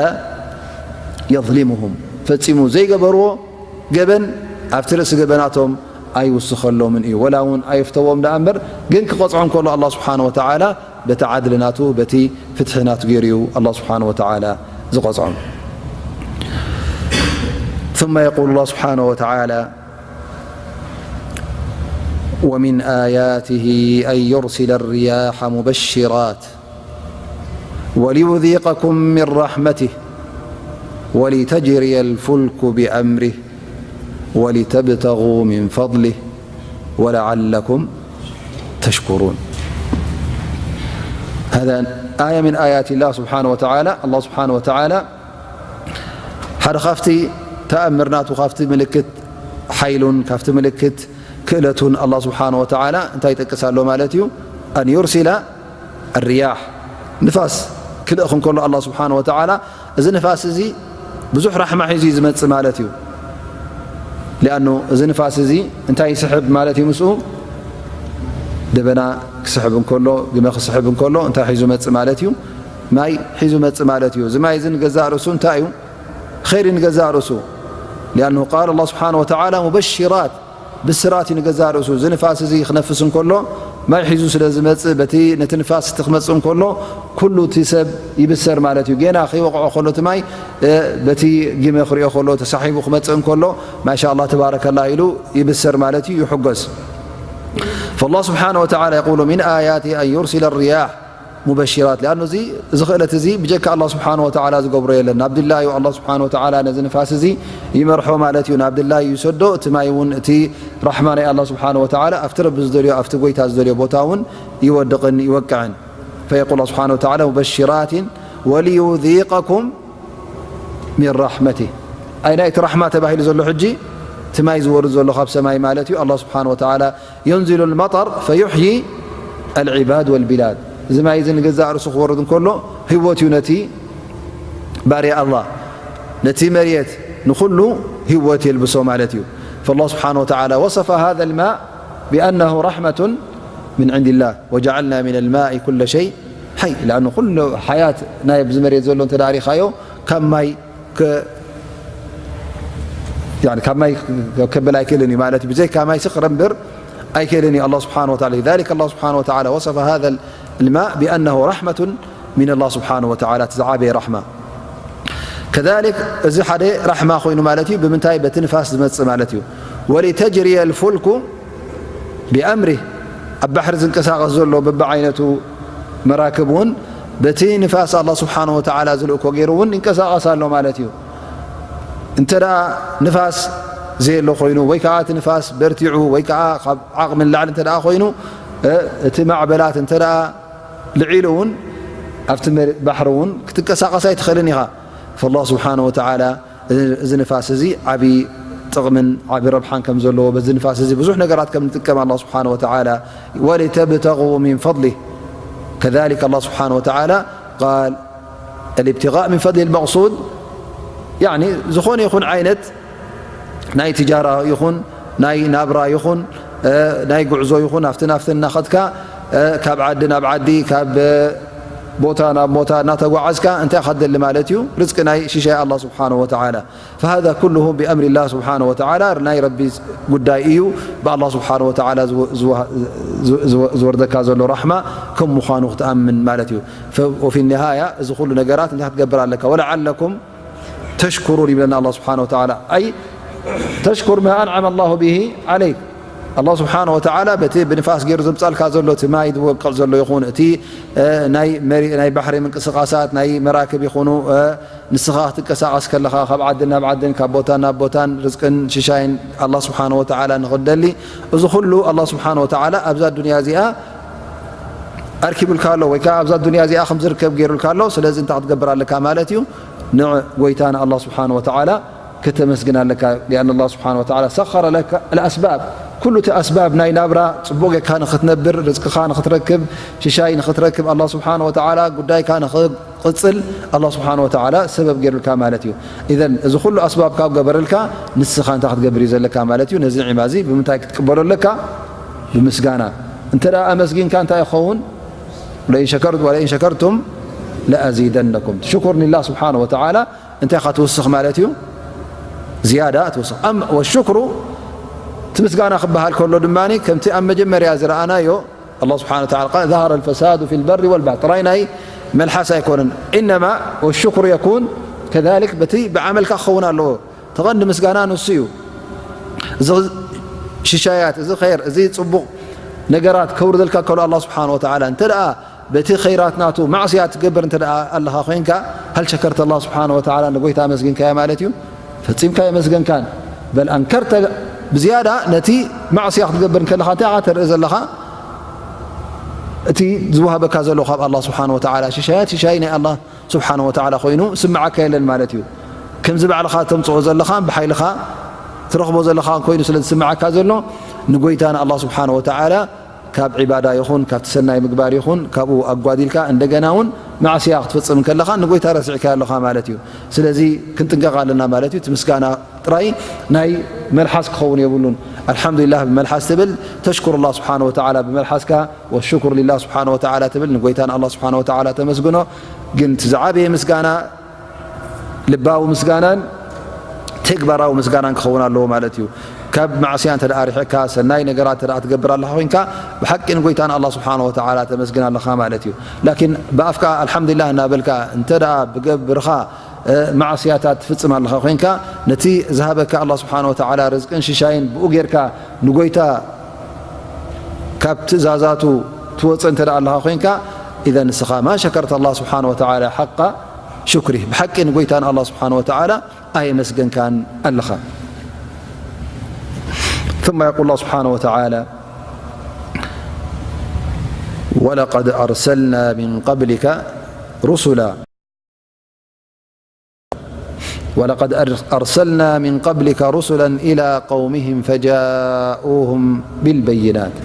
የዝሊሙሁም፣ ፈጺሙ ዘይገበርዎ ገበን ኣብቲ ርእሲ ገበናቶም ኣይውስኸሎምን እዩ። ወላ እውን ኣየፍተዎም ደኣ እምበር፣ ግን ክቐጽዖም ከሎ ኣላህ ስብሓነ ወተዓላ በቲ ዓድሊ ናቱ፣ በቲ ፍትሒ ናቱ ገይሩ እዩ ኣላህ ስብሓነ ወተዓላ ዝቐጽዖም። ثم يقول الله سبحانه وتعالى: ومن آياته أن يرسل الرياح مبشرات وليذيقكم من رحمته ولتجري الفلك بأمره ولتبتغوا من فضله ولعلكم تشكرون. هذا آية من آيات الله سبحانه وتعالى. الله سبحانه وتعالى ሓደ ካብቲ ተኣምር ናቱ፣ ካብቲ ምልክት ሓይሉን ካብቲ ምልክት ክእለቱን ኣላህ ስብሓነ ወተዓላ እንታይ ይጠቅስ ኣሎ ማለት እዩ? ኣን ዩርሲላ ኣርያሕ፣ ንፋስ ክልእኽ እንከሎ ኣላህ ስብሓነ ወተዓላ፣ እዚ ንፋስ እዚ ብዙሕ ራሕማ ሒዙ እዩ ዝመጽእ ማለት እዩ። ሊኣኑ እዚ ንፋስ እዚ እንታይ ይስሕብ ማለት እዩ? ምስኡ ደበና ክስሕብ እንከሎ፣ ግመ ክስሕብ እንከሎ እንታይ ሒዙ መጽእ ማለት እዩ? ማይ ሒዙ መጽእ ማለት እዩ። እዚ ማይ እዚ ንገዛእ ርእሱ እንታይ እዩ? ኸይር እዩ ንገዛእ ርእሱ። ሊኣኑ ቃል ኣላህ ስብሓነ ወተዓላ ሙበሽራት፣ ብስራት እዩ ንገዛእ ርእሱ። እዚ ንፋስ እዚ ክነፍስ እንከሎ ማይ ሒዙ ስለ ዝመጽእ፣ በቲ ነቲ ንፋስ እቲ ክመጽእ እንከሎ ኩሉ እቲ ሰብ ይብሰር ማለት እዩ። ጌና ከይወቕዖ ከሎ እቲ ማይ፣ እ፣ በቲ ግመ ክሪኦ ከሎ ተሳሒቡ ክመጽእ እንከሎ ማሻ ኣላህ ተባረከላ ኢሉ ይብሰር ማለት እዩ፣ ይሕጎስ። فالله سبحانه وتعالى يقول: من آياته أن يرسل الرياح مبشرات. ሊኣኑ እዚ፣ እዚ ክእለት እዚ ብጀካ ኣላህ ስብሓነ ወተዓላ ዝገብሮ የለን። ናብ ድላዩ ኣላህ ስብሓነ ወተዓላ ነዚ ንፋስ እዚ ይመርሖ ማለት እዩ። ናብ ድላዩ ይሰዶ። እቲ ማይ እውን፣ እቲ ራሕማ ናይ ኣላህ ስብሓነ ወተዓላ ኣብቲ ረቢ ዝደልዮ፣ ኣብቲ ጎይታ ዝደልዮ ቦታ እውን ይወድቕን ይወቅዕን። فيقول الله سبحانه وتعالى: مبشرات وليذيقكم من رحمته. ኣይ ናይቲ ራሕማ ተባሂሉ ዘሎ ሕጂ እቲ ማይ ዝወርድ ዘሎ ካብ ሰማይ ማለት እዩ። ኣላህ ስብሓነ ወተዓላ ينزل المطر فيحيي العباد والبلاد. እዚ ማይ እዚ ንገዛእ ርእሱ ክወርድ እንከሎ ህይወት እዩ ነቲ ባርያ ኣላህ፣ ነቲ መሬት ንኹሉ ህይወት የልብሶ ማለት እዩ። فالله سبحانه وتعالى وصف هذا الماء بأنه رحمة من عند الله: وجعلنا من الماء كل شيء حي. ሊኣኑ ኩሉ ሓያት ናይ ኣብዚ መሬት ዘሎ እንተ ደኣ ሪኻዮ ካብ ማይ ከ-፣ ያኒ ካብ ማይ ከብል ኣይክእልን እዩ ማለት እዩ። ብዘይካ ማይ ስኽረ እምበር ኣይክእልን እዩ ኣላህ ስብሓነ ወተዓላ። لذلك الله سبحانه وتعالى وصف هذا الماء بأنه رحمة من الله سبحانه وتعالى፣ እቲ ዝዓበየ ራሕማ። ከዛሊክ እዚ ሓደ ራሕማ ኮይኑ ማለት እዩ። ብምንታይ? በቲ ንፋስ ዝመጽእ ማለት እዩ። ولتجري الفلك بأمره፣ ኣብ ባሕሪ ዝንቀሳቐስ ዘሎ በብዓይነቱ መራክብ እውን በቲ ንፋስ ኣላህ ስብሓነ ወተዓላ ዝልእኮ ገይሩ እውን ይንቀሳቐስ ኣሎ ማለት እዩ። እንተ ደኣ ንፋስ ዘየሎ ኮይኑ ወይ ከዓ እቲ ንፋስ በርቲዑ ወይ ከዓ ካብ ዓቕሚ ንላዕሊ እንተ ደኣ ኮይኑ፣ እ፣ እቲ ማዕበላት እንተ ደኣ ልዒሉ እውን ኣብቲ መሬት ባሕሪ እውን ክትንቀሳቐስ ኣይትኽእልን ኢኻ። ፈላህ ስብሓነ ወተዓላ እዚ ንፋስ እዚ ዓቢ ጥቕምን ዓቢ ረብሓን ከም ዘለዎ፣ በዚ ንፋስ እዚ ብዙሕ ነገራት ከም ንጥቀም ኣላህ ስብሓነ ወተዓላ፣ ወሊተብተጉ ሚን ፈድሊህ። ከዛሊክ ኣላህ ስብሓነ ወተዓላ ቃል፣ الابتغاء من فضل المقصود، ያኒ ዝኾነ ይኹን ዓይነት ናይ ትጃራ ይኹን ናይ ናብራ ይኹን፣ እ፣ ናይ ጉዕዞ ይኹን ኣብቲ ናፍቲ እናኸድካ፣ እ፣ ካብ ዓዲ ናብ ዓዲ፣ ካብ፣ እ፣ ቦታ ናብ ቦታ እናተጓዓዝካ እንታይ ኢኻ ትደሊ ማለት እዩ? ርዝቂ ናይ ሽሻይ ኣላህ ስብሓነሁ ወተዓላ። فهذا كله بأمر الله سبحانه وتعالى، ናይ ረቢ ጉዳይ እዩ። ብኣላህ ስብሓነሁ ወተዓላ ዝወ-፣ ዝወ-፣ ዝወ-፣ ዝወርደካ ዘሎ ራሕማ ከም ምዃኑ ክትኣምን ማለት እዩ። ፈ-፣ وفي النهاية እዚ ኩሉ ነገራት እንታይ ክትገብር ኣለካ? ولعلكم تشكرون ይብለና ኣላህ ስብሓነሁ ወተዓላ። أي تشكر ما أنعم الله به عليك። ኣላህ ስብሓነሁ ወተዓላ በቲ ብንፋስ ገይሩ ዘምጻልካ ዘሎ፣ እቲ ማይ ዝወቅዕ ዘሎ ይኹን፣ እቲ፣ እ፣ ናይ መሪ-፣ ናይ ባሕሪ ምንቅስቓሳት፣ ናይ መራክብ ይኹኑ፣ እ፣ ንስኻ ክትንቀሳቐስ ከለኻ፣ ካብ ዓድን ናብ ዓድን፣ ካብ ቦታን ናብ ቦታን፣ ርዝቅን ሽሻይን ኣላህ ስብሓነሁ ወተዓላ ንኽትደሊ፣ እዚ ኩሉ ኣላህ ስብሓነሁ ወተዓላ ኣብዛ ዱንያ እዚኣ ኣርኪቡልካ ኣሎ፣ ወይ ከኣ ኣብዛ ዱንያ እዚኣ ከም ዝርከብ ገይሩልካ ኣሎ። ስለዚ እንታይ ክትገብር ኣለካ ማለት እዩ? ንጎይታ ንኣላህ ስብሓነሁ ወተዓላ ከተመስግን ኣለካ። لأن الله سبحانه وتعالى سخر لك الأسباب። ኩሉ እቲ ኣስባብ ናይ ናብራ ጽቡቕ ጌርካ ንኽትነብር፣ ርዝቅኻ ንኽትረክብ፣ ሽሻይ ንኽትረክብ፣ ኣላህ ስብሓነሁ ወተዓላ ጉዳይካ ንኽቕጽል ኣላህ ስብሓነሁ ወተዓላ ሰበብ ገይሩልካ ማለት እዩ። ኢዘን እዚ ኩሉ ኣስባብ ካብ ገበረልካ፣ ንስኻ እንታይ ክትገብር እዩ ዘለካ ማለት እዩ? ነዚ ኒዕማ እዚ ብምንታይ ክትቅበሎ ኣለካ? ብምስጋና። እንተ ደኣ ኣመስጊንካ እንታይ ይኸውን? ولئن شكرت، ولئن شكرتم لأزيدنكم። ሽኩር ሊላህ ስብሓነሁ ወተዓላ እንታይ ኢኻ ትውስኽ ማለት እዩ? ዝያዳ ትውስኽ። ኣም-፣ ወሽክሩ፣ እቲ ምስጋና ክበሃል ከሎ ድማ ከምቲ ኣብ መጀመርያ ዝረኣናዮ፣ ኣላህ ስብሓነሁ ወተዓላ ቃል፣ ظهر الفساد في البر والبحر ጥራይ ናይ መልሓስ ኣይኮነን። ኢነማ ወሽክሩ የኩን ከዛሊክ በቲ ብዓመልካ ክኸውን ኣለዎ። ተቐንዲ ምስጋና ንሱ እዩ። እዚ ሽሻያት፣ እዚ ኸይር፣ እዚ ጽቡቕ ነገራት ከውርደልካ ከሎ ኣላህ ስብሓነሁ ወተዓላ እንተ ደኣ በቲ ኸይራት ናቱ ማዕስያ ትገብር እንተ ደኣ ኣለኻ ኮይንካ፣ ሀል ሸከርተ ኣላህ ስብሓነሁ ወተዓላ ንጎይታ ኣመስጊንካዮ ማለት እዩ? ፈጺምካ የመስገንካን። በል ኣንከርተ ብዝያዳ ነቲ ማዕስያ ክትገብር እንከለኻ እንታይ ኢኻ ተርኢ ዘለኻ? እቲ ዝወሃበካ ዘሎ ካብ ኣላህ ስብሓነሁ ወተዓላ ሽሻያት፣ ሽሻይ ናይ ኣላህ ስብሓነሁ ወተዓላ ኮይኑ ስምዓካ የለን ማለት እዩ። ከምዚ ባዕልኻ ተምጽኦ ዘለኻን ብሓይልኻ ትረኽቦ ዘለኻን ኮይኑ ስለ ዝስምዓካ ዘሎ፣ ንጎይታ ንኣላህ ስብሓነሁ ወተዓላ ካብ ዒባዳ ይኹን ካብቲ ሰናይ ምግባር ይኹን ካብኡ ኣጓዲልካ እንደገና እውን ማዕስያ ክትፍጽም እንከለኻ ንጎይታ ረሲዕካዮ ኣለኻ ማለት እዩ። ስለዚ ክንጥንቀቕ ኣለና ማለት እዩ። እቲ ምስጋና ጥራይ ናይ መልሓስ ክኸውን የብሉን። ኣልሓምዱሊላህ ብመልሓስ ትብል፣ ተሽኩሩ ላህ ስብሓነሁ ወተዓላ ብመልሓስካ፣ ወሽኩር ሊላህ ስብሓነሁ ወተዓላ ትብል፣ ንጎይታ ንኣላህ ስብሓነሁ ወተዓላ ተመስግኖ። ግን እቲ ዝዓበየ ምስጋና ልባዊ ምስጋናን ተግባራዊ ምስጋናን ክኸውን ኣለዎ ማለት እዩ። ካብ ማዕስያ እንተ ደኣ ርሒቕካ፣ ሰናይ ነገራት እንተ ደኣ ትገብር ኣለኻ ኮይንካ፣ ብሓቂ ንጎይታ ንኣላህ ስብሓነሁ ወተዓላ ተመስግን ኣለኻ ማለት እዩ። ላኪን ብኣፍካ ኣልሓምዱሊላህ እናበልካ እንተ ደኣ ብገብርኻ እ፣ ማዕስያታት ትፍጽም ኣለኻ ኮይንካ፣ ነቲ ዝሃበካ ኣላህ ስብሓነሁ ወተዓላ ርዝቅን ሽሻይን ብኡ ጌርካ ንጎይታ ካብ ትእዛዛቱ ትወጽእ እንተ ደኣ ኣለኻ ኮይንካ፣ ኢዘን ንስኻ ማ ሸከርተ ኣላህ ስብሓነሁ ወተዓላ ሓቃ ሹክሪህ፣ ብሓቂ ንጎይታ ንኣላህ ስብሓነሁ ወተዓላ ኣየመስገንካን ኣለኻ። ثم يقول الله سبحانه وتعالى: ولقد أرسلنا من قبلك رسلا ولقد أر-، أرسلنا من قبلك رسلا إلى قومهم فجاءوهم بالبينات.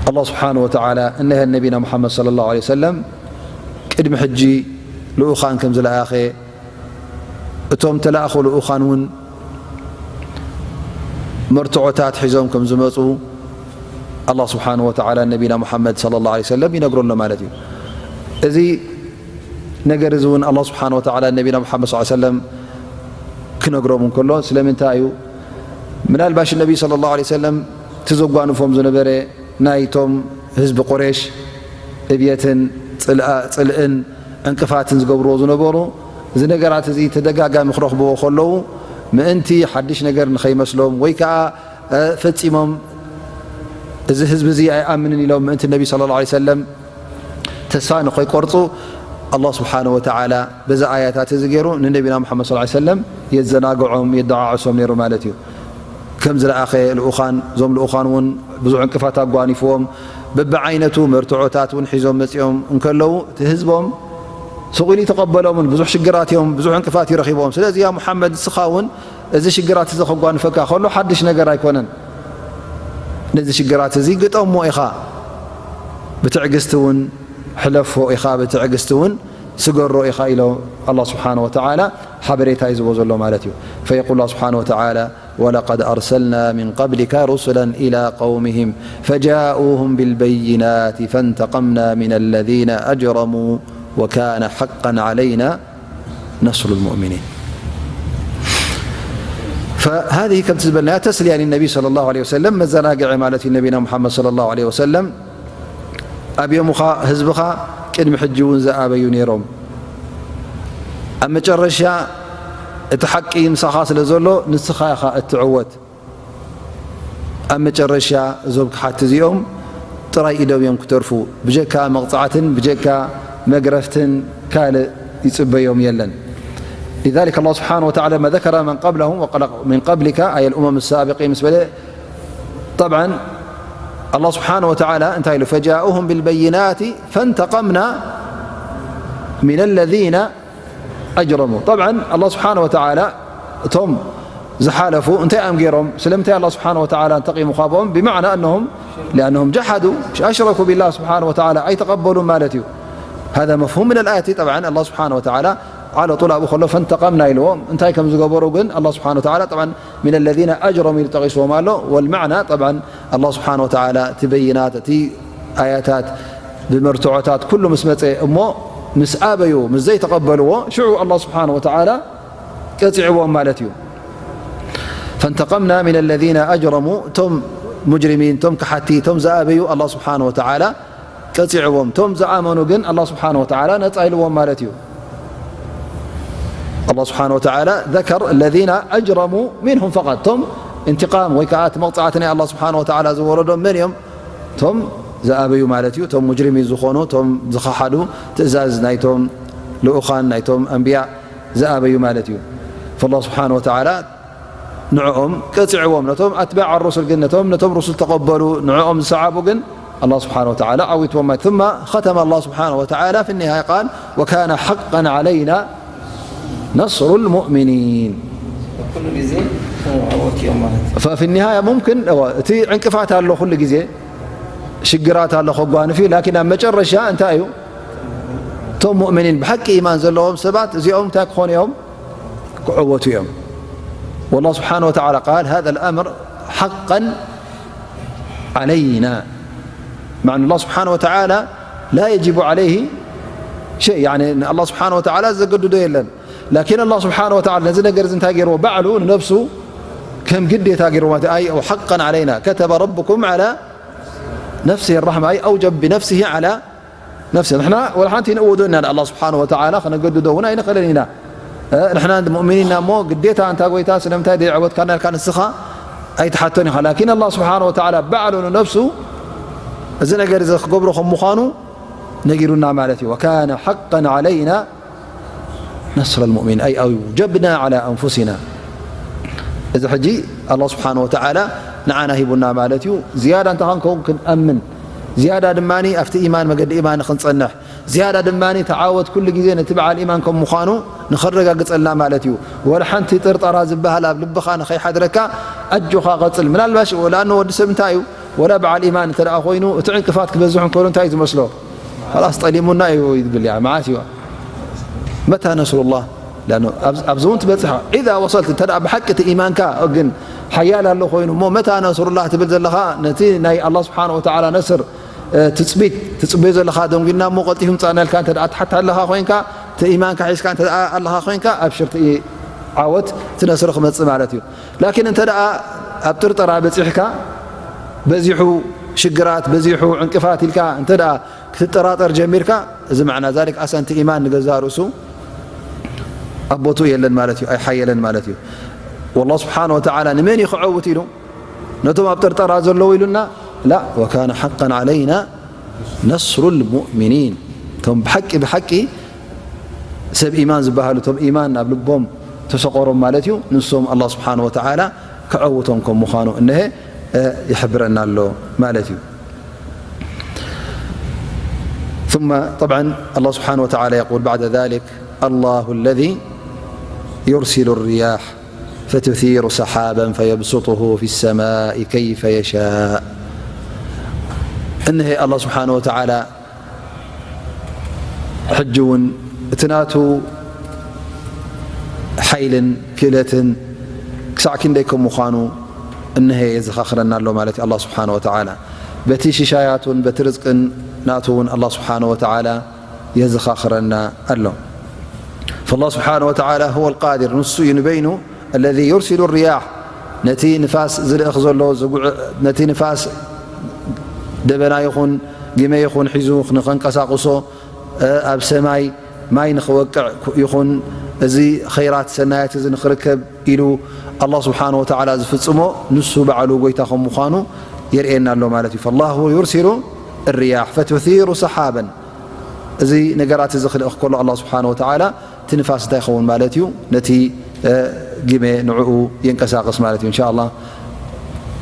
ኣላህ ስብሓነሁ ወተዓላ እነሀ ነቢና ሙሓመድ ሰለላሁ ዐለይሂ ወሰለም ቅድሚ ሕጂ ልኡኻን ከም ዝለኣኸ፣ እቶም ተላእኹ ልኡኻን እውን መርትዖታት ሒዞም ከም ዝመፁ ኣላህ ስብሓነሁ ወተዓላ ነቢና ሙሓመድ ሰለላሁ ዐለይሂ ወሰለም ይነግሮ ኣሎ ማለት እዩ። እዚ ነገር እዚ እውን ኣላህ ስብሓነሁ ወተዓላ ነቢና ሙሓመድ ሰለላሁ ዐለይሂ ወሰለም ክነግሮም እንከሎ ስለምንታይ እዩ? ምናልባሽ ነቢ ሰለላሁ ዐለይሂ ወሰለም እቲ ዘጓንፎም ዝነበረ ናይቶም ህዝቢ ቁሬሽ እብየትን ጽልኣ-፣ ጽልእን ዕንቅፋትን ዝገብርዎ ዝነበሩ፣ እዚ ነገራት እዚ ተደጋጋሚ ክረኽብዎ ከለዉ፣ ምእንቲ ሓድሽ ነገር ንኸይመስሎም ወይ ከኣ፣ እ፣ ፈጺሞም እዚ ህዝቢ እዚ ኣይኣምንን ኢሎም ምእንቲ ነቢ ሰለላሁ ዐለይሂ ወሰለም ተስፋ ንኸይቆርጹ ኣላህ ስብሓነ ወተዓላ በዚ ኣያታት እዚ ገይሩ ንነቢና ሙሓመድ ሰለላሁ ዐለይሂ ወሰለም የዘናግዖም፣ የደዓዕሶም ነይሩ ማለት እዩ። ከም ዝለኣኸ ልኡኻን፣ እዞም ልኡኻን እውን ብዙሕ ዕንቅፋት ኣጓኒፍዎም፣ በብዓይነቱ መርትዖታት እውን ሒዞም መጺኦም እንከለዉ፣ እቲ ህዝቦም ስቕ ኢሉ ይተቐበሎምን ብዙሕ ሽግራት እዮም፣ ብዙሕ ዕንቅፋት ይረኺቦም። ስለዚ ያ ሙሓመድ ንስኻ እውን እዚ ሽግራት እዚ ከጓንፈካ ከሎ ሓድሽ ነገር ኣይኮነን። ነዚ ሽግራት እዚ ግጠሞ ኢኻ፣ ብትዕግስቲ እውን ሕለፎ ኢኻ፣ ብትዕግስቲ እውን ስገሮ ኢኻ ኢሎ ኣላህ ስብሓነ ወተዓላ ሓበሬታ እዩ ዝቦ ዘሎ ማለት እዩ። ፈየቁል ኣላህ ስብሓነ ወተዓላ፣ ወለቀድ ኣርሰልና ሚን ቀብሊካ ሩሱለን ኢላ ቀውሚሂም ፈጃኡሁም ቢልበይናት ፈንተቀምና ሚን ለዚነ ኣጅረሙ ወካነ ሓቀን ዓለይና ነስሩ ልሙእሚኒን። ፈሃዚህ ከምቲ ዝበልናያ ተስልያ ንነቢ ሰለላሁ ዐለይሂ ወሰለም፣ መዘናግዒ ማለት እዩ። ነቢና ሙሓመድ ሰለላሁ ዐለይሂ ወሰለም ኣብዮምኻ ህዝብኻ ቅድሚ ሕጂ እውን ዝኣበዩ ነይሮም። ኣብ መጨረሻ እቲ ሓቂ ምሳኻ ስለ ዘሎ ንስኻ ኢኻ እትዕወት። ኣብ መጨረሻ እዞም ክሓቲ እዚኦም ጥራይ ኢዶም እዮም ክተርፉ። ብጀካ መቕጻዕትን ብጀካ መግረፍትን ካልእ ይጽበዮም የለን። لذلك الله سبحانه وتعالى لما ذكر من قبلهم وقال من قبلك، أي الأمم السابقين، بالنسبة له، طبعا الله سبحانه وتعالى انتهى له، فجاءوهم بالبينات فانتقمنا من الذين أجرموا. طبعا الله سبحانه وتعالى እቶም ዝሓለፉ እንታይ እዮም ገይሮም? ስለምንታይ ኣላህ ስብሓነ ወተዓላ እንተቂሙ ካብኦም? ብማዕና እነሁም፣ ሊኣነሁም ጀሓዱ፣ ኣሽረኩ ቢላህ ስብሓነ ወተዓላ፣ ኣይተቐበሉን ማለት እዩ። ሃዛ መፍሁም ምን ኣልኣያት። ጠብዓን ኣላህ ስብሓነ ወተዓላ ዓለ ጡል ኣብኡ ከሎ ፈንተቀምና ኢልዎም። እንታይ ከም ዝገበሩ ግን ኣላህ ስብሓነ ወተዓላ ጠብዓን ሚን ለዚነ ኣጅረሙ ኢሉ ጠቒስዎም ኣሎ። ወልማዕና ጠብዓን ኣላህ ስብሓነ ወተዓላ እቲ በይናት፣ እቲ ኣያታት ብመርትዖታት ኩሉ ምስ መፀ እሞ ምስ ኣበዩ፣ ምስ ዘይተቐበልዎ ሽዑ ኣላህ ስብሓነ ወተዓላ ቀፂዕዎም ማለት እዩ። ፈንተቀምና ሚን ለዚነ ኣጅረሙ፣ እቶም ሙጅሪሚን፣ እቶም ከሓቲ፣ እቶም ዝኣበዩ ኣላህ ስብሓነ ወተዓላ ቀፂዕዎም። እቶም ዝኣመኑ ግን ኣላህ ስብሓነ ወተዓላ ነፃ ኢልዎም ማለት እዩ። ኣላህ ስብሓነ ወተዓላ ዘከር ለዚነ ኣጅረሙ ሚንሁም ፈቀጥ። እቶም እንትቃም ወይ ከዓ እቲ መቕፃዕቲ ናይ ኣላህ ስብሓነ ወተዓላ ዝወረዶም መን እዮም? እቶም ዝኣበዩ ማለት እዩ። እቶም ሙጅሪሚን ዝኾኑ፣ እቶም ዝኸሓዱ ትእዛዝ ናይቶም ልኡኻን ናይቶም ኣንብያ ዝኣበዩ ማለት እዩ። ፈላህ ስብሓነ ወተዓላ ንዕኦም ቀፂዕዎም። ነቶም ኣትባዕ ሩሱል ግን፣ ነቶም ነቶም ሩሱል ተቐበሉ፣ ንዕኦም ዝሰዓቡ ግን ኣላህ ስብሓነ ወተዓላ ዓዊትዎም ማለት። ثم ختم الله سبحانه وتعالى في النهاية قال وكان حقا علينا نصر المؤمنين. ኩሉ ግዜ ዓወት እዮም ማለት እዩ። ففي النهاية ممكن እወ፣ እቲ ዕንቅፋት ኣሎ፣ ኩሉ ግዜ ሽግራት ኣሎ ከጓንፍ እዩ። ላኪን ኣብ መጨረሻ እንታይ እዩ? እቶም ሙእሚኒን ብሓቂ ኢማን ዘለዎም ሰባት እዚኦም እንታይ ክኾኑ እዮም? ክዕወቱ እዮም። والله سبحانه وتعالى قال هذا الأمر حقا علينا. مع أن الله سبحانه وتعالى لا يجب عليه شيء، يعني ኣላህ ስብሓነ ወተዓላ ዘገድዶ የለን። ላኪን ኣላህ ስብሓነ ወተዓላ ነዚ ነገር እዚ እንታይ ገይርዎ? ባዕሉ ንነብሱ ከም ግዴታ ገይርዎ ማለት እዩ። أي حقا علينا كتب ربكم على نفسه الرحمة، أي أوجب بنفسه على نفسه. ንሕና ወላ ሓንቲ ንእውዶ ኢና ንኣላህ ስብሓነ ወተዓላ፣ ከነገድዶ እውን ኣይንኽእልን ኢና። እ፣ ንሕና ሙእሚኒን ኢና እሞ ግዴታ፣ ኣንታ ጎይታ ስለምንታይ ደይዐወትካና ኢልካ ንስኻ ኣይትሓቶን ኢኻ። ላኪን ኣላህ ስብሓነ ወተዓላ ባዕሉ ንነብሱ እዚ ነገር እዚ ክገብሮ ከም ምዃኑ ነጊሩና ማለት እዩ። وكان حقا علينا نصر المؤمنين، أي أوجبنا على أنفسنا. እዚ ሕጂ ኣላህ ስብሓነ ወተዓላ ንዓና ሂቡና ማለት እዩ። ዝያዳ እንታይ ክንከውን? ክንኣምን። ዝያዳ ድማ ኣብቲ ኢማን፣ መገዲ ኢማን ክንጸንሕ፣ ዝያዳ ድማ ተዓወት ኩሉ ግዜ ነቲ በዓል ኢማን ከም ምዃኑ ንኸረጋግጸልና ማለት እዩ። ወላ ሓንቲ ጥርጠራ ዝበሃል ኣብ ልብኻ ንኸይሓድረካ ኣጆኻ ቀጽል። ምናልባሽ ወላ እነ ወዲ ሰብ እንታይ እዩ? ወላ በዓል ኢማን እንተ ደኣ ኮይኑ፣ እቲ ዕንቅፋት ክበዝሕ እንከሎ እንታይ እዩ ዝመስሎ? ኸላስ ጠሊሙና እዩ ዝብል፣ ያ መዓት እዩ። መታ ነስሩላህ? ላኖ፣ ኣብ-፣ ኣብዚ እውን ትበጽሕ። ኢዛ ወሰልት፣ እንተ ደኣ ብሓቂ እቲ ኢማንካ ግን ሓያል ኣሎ ኮይኑ፣ እሞ መታ ነስሩላህ ትብል ዘለኻ፣ ነቲ ናይ ኣላህ ስብሓነ ወተዓላ ነስር፣ እ፣ ትጽቢት ትጽበዮ ዘለኻ ደንጒና እሞ ቀልጢፉ ምጻና ኢልካ እንተ ደኣ ትሓታ ኣለኻ ኮይንካ፣ እቲ ኢማንካ ሒዝካ እንተ ደኣ ኣለኻ ኮይንካ፣ ኣብሽር፣ እቲ ዓወት፣ እቲ ነስሪ ክመጽእ ማለት እዩ። ላኪን እንተ ደኣ ኣብ ጥርጠራ በጺሕካ፣ በዚሑ ሽግራት፣ በዚሑ ዕንቅፋት ኢልካ እንተ ደኣ ክትጠራጠር ጀሚርካ፣ እዚ መዕና ዛሊክ ኣሰንቲ ኢማን ንገዛእ ርእሱ ኣብ ቦትኡ የለን ማለት እዩ፣ ኣይሓየለን ማለት እዩ። ወላህ ስብሓነ ወተዓላ ንመን እዩ ክዐውት ኢሉ? ነቶም ኣብ ጥርጠራ ዘለዉ ኢሉና? ላ፣ ወካነ ሓቀን ዓለይና ነስሩ ልሙእሚኒን። እቶም ብሓቂ፣ ብሓቂ ሰብ ኢማን ዝበሃሉ፣ እቶም ኢማን ናብ ልቦም ተሰቆሮም ማለት እዩ፣ ንሶም ኣላህ ስብሓነ ወተዓላ ክዐውቶም ከም ምዃኑ እነሀ፣ እ፣ ይሕብረና ኣሎ ማለት እዩ። ثم طبعا الله سبحانه وتعالى يقول بعد ذلك: الله الذي يرسل الرياح فتثير سحابا فيبسطه في السماء كيف يشاء. እነሀ ኣላህ ስብሓነ ወተዓላ ሕጂ እውን እቲ ናቱ ሓይልን ክእለትን ክሳዕ ክንደይ ከም ምዃኑ እነሀ የዘኻኽረና ኣሎ ማለት እዩ። ኣላህ ስብሓነ ወተዓላ በቲ ሽሻያቱን በቲ ርዝቅን ናቱ እውን ኣላህ ስብሓነ ወተዓላ የዘኻኽረና ኣሎ። فالله سبحانه وتعالى هو القادر፣ ንሱ እዩ ንበይኑ الذي يرسل الرياح، ነቲ ንፋስ ዝልእኽ ዘሎ ዝጉዕ-፣ ነቲ ንፋስ ደበና ይኹን ግመ ይኹን ሒዙ ንኸንቀሳቕሶ፣ እ፣ ኣብ ሰማይ ማይ ንኽወቅዕ ይኹን እዚ ኸይራት ሰናያት እዚ ንኽርከብ ኢሉ ኣላህ ስብሓነ ወተዓላ ዝፍጽሞ ንሱ ባዕሉ ጎይታ ከም ምዃኑ የርእየና ኣሎ ማለት እዩ። فالله يرسل الرياح فتثير سحابا። እዚ ነገራት እዚ ክልእኽ ከሎ ኣላህ ስብሓነ ወተዓላ እቲ ንፋስ እንታይ ይኸውን ማለት እዩ? ነቲ፣ እ፣ ግመ ንዕኡ የንቀሳቕስ ማለት እዩ። እንሻ ኣላህ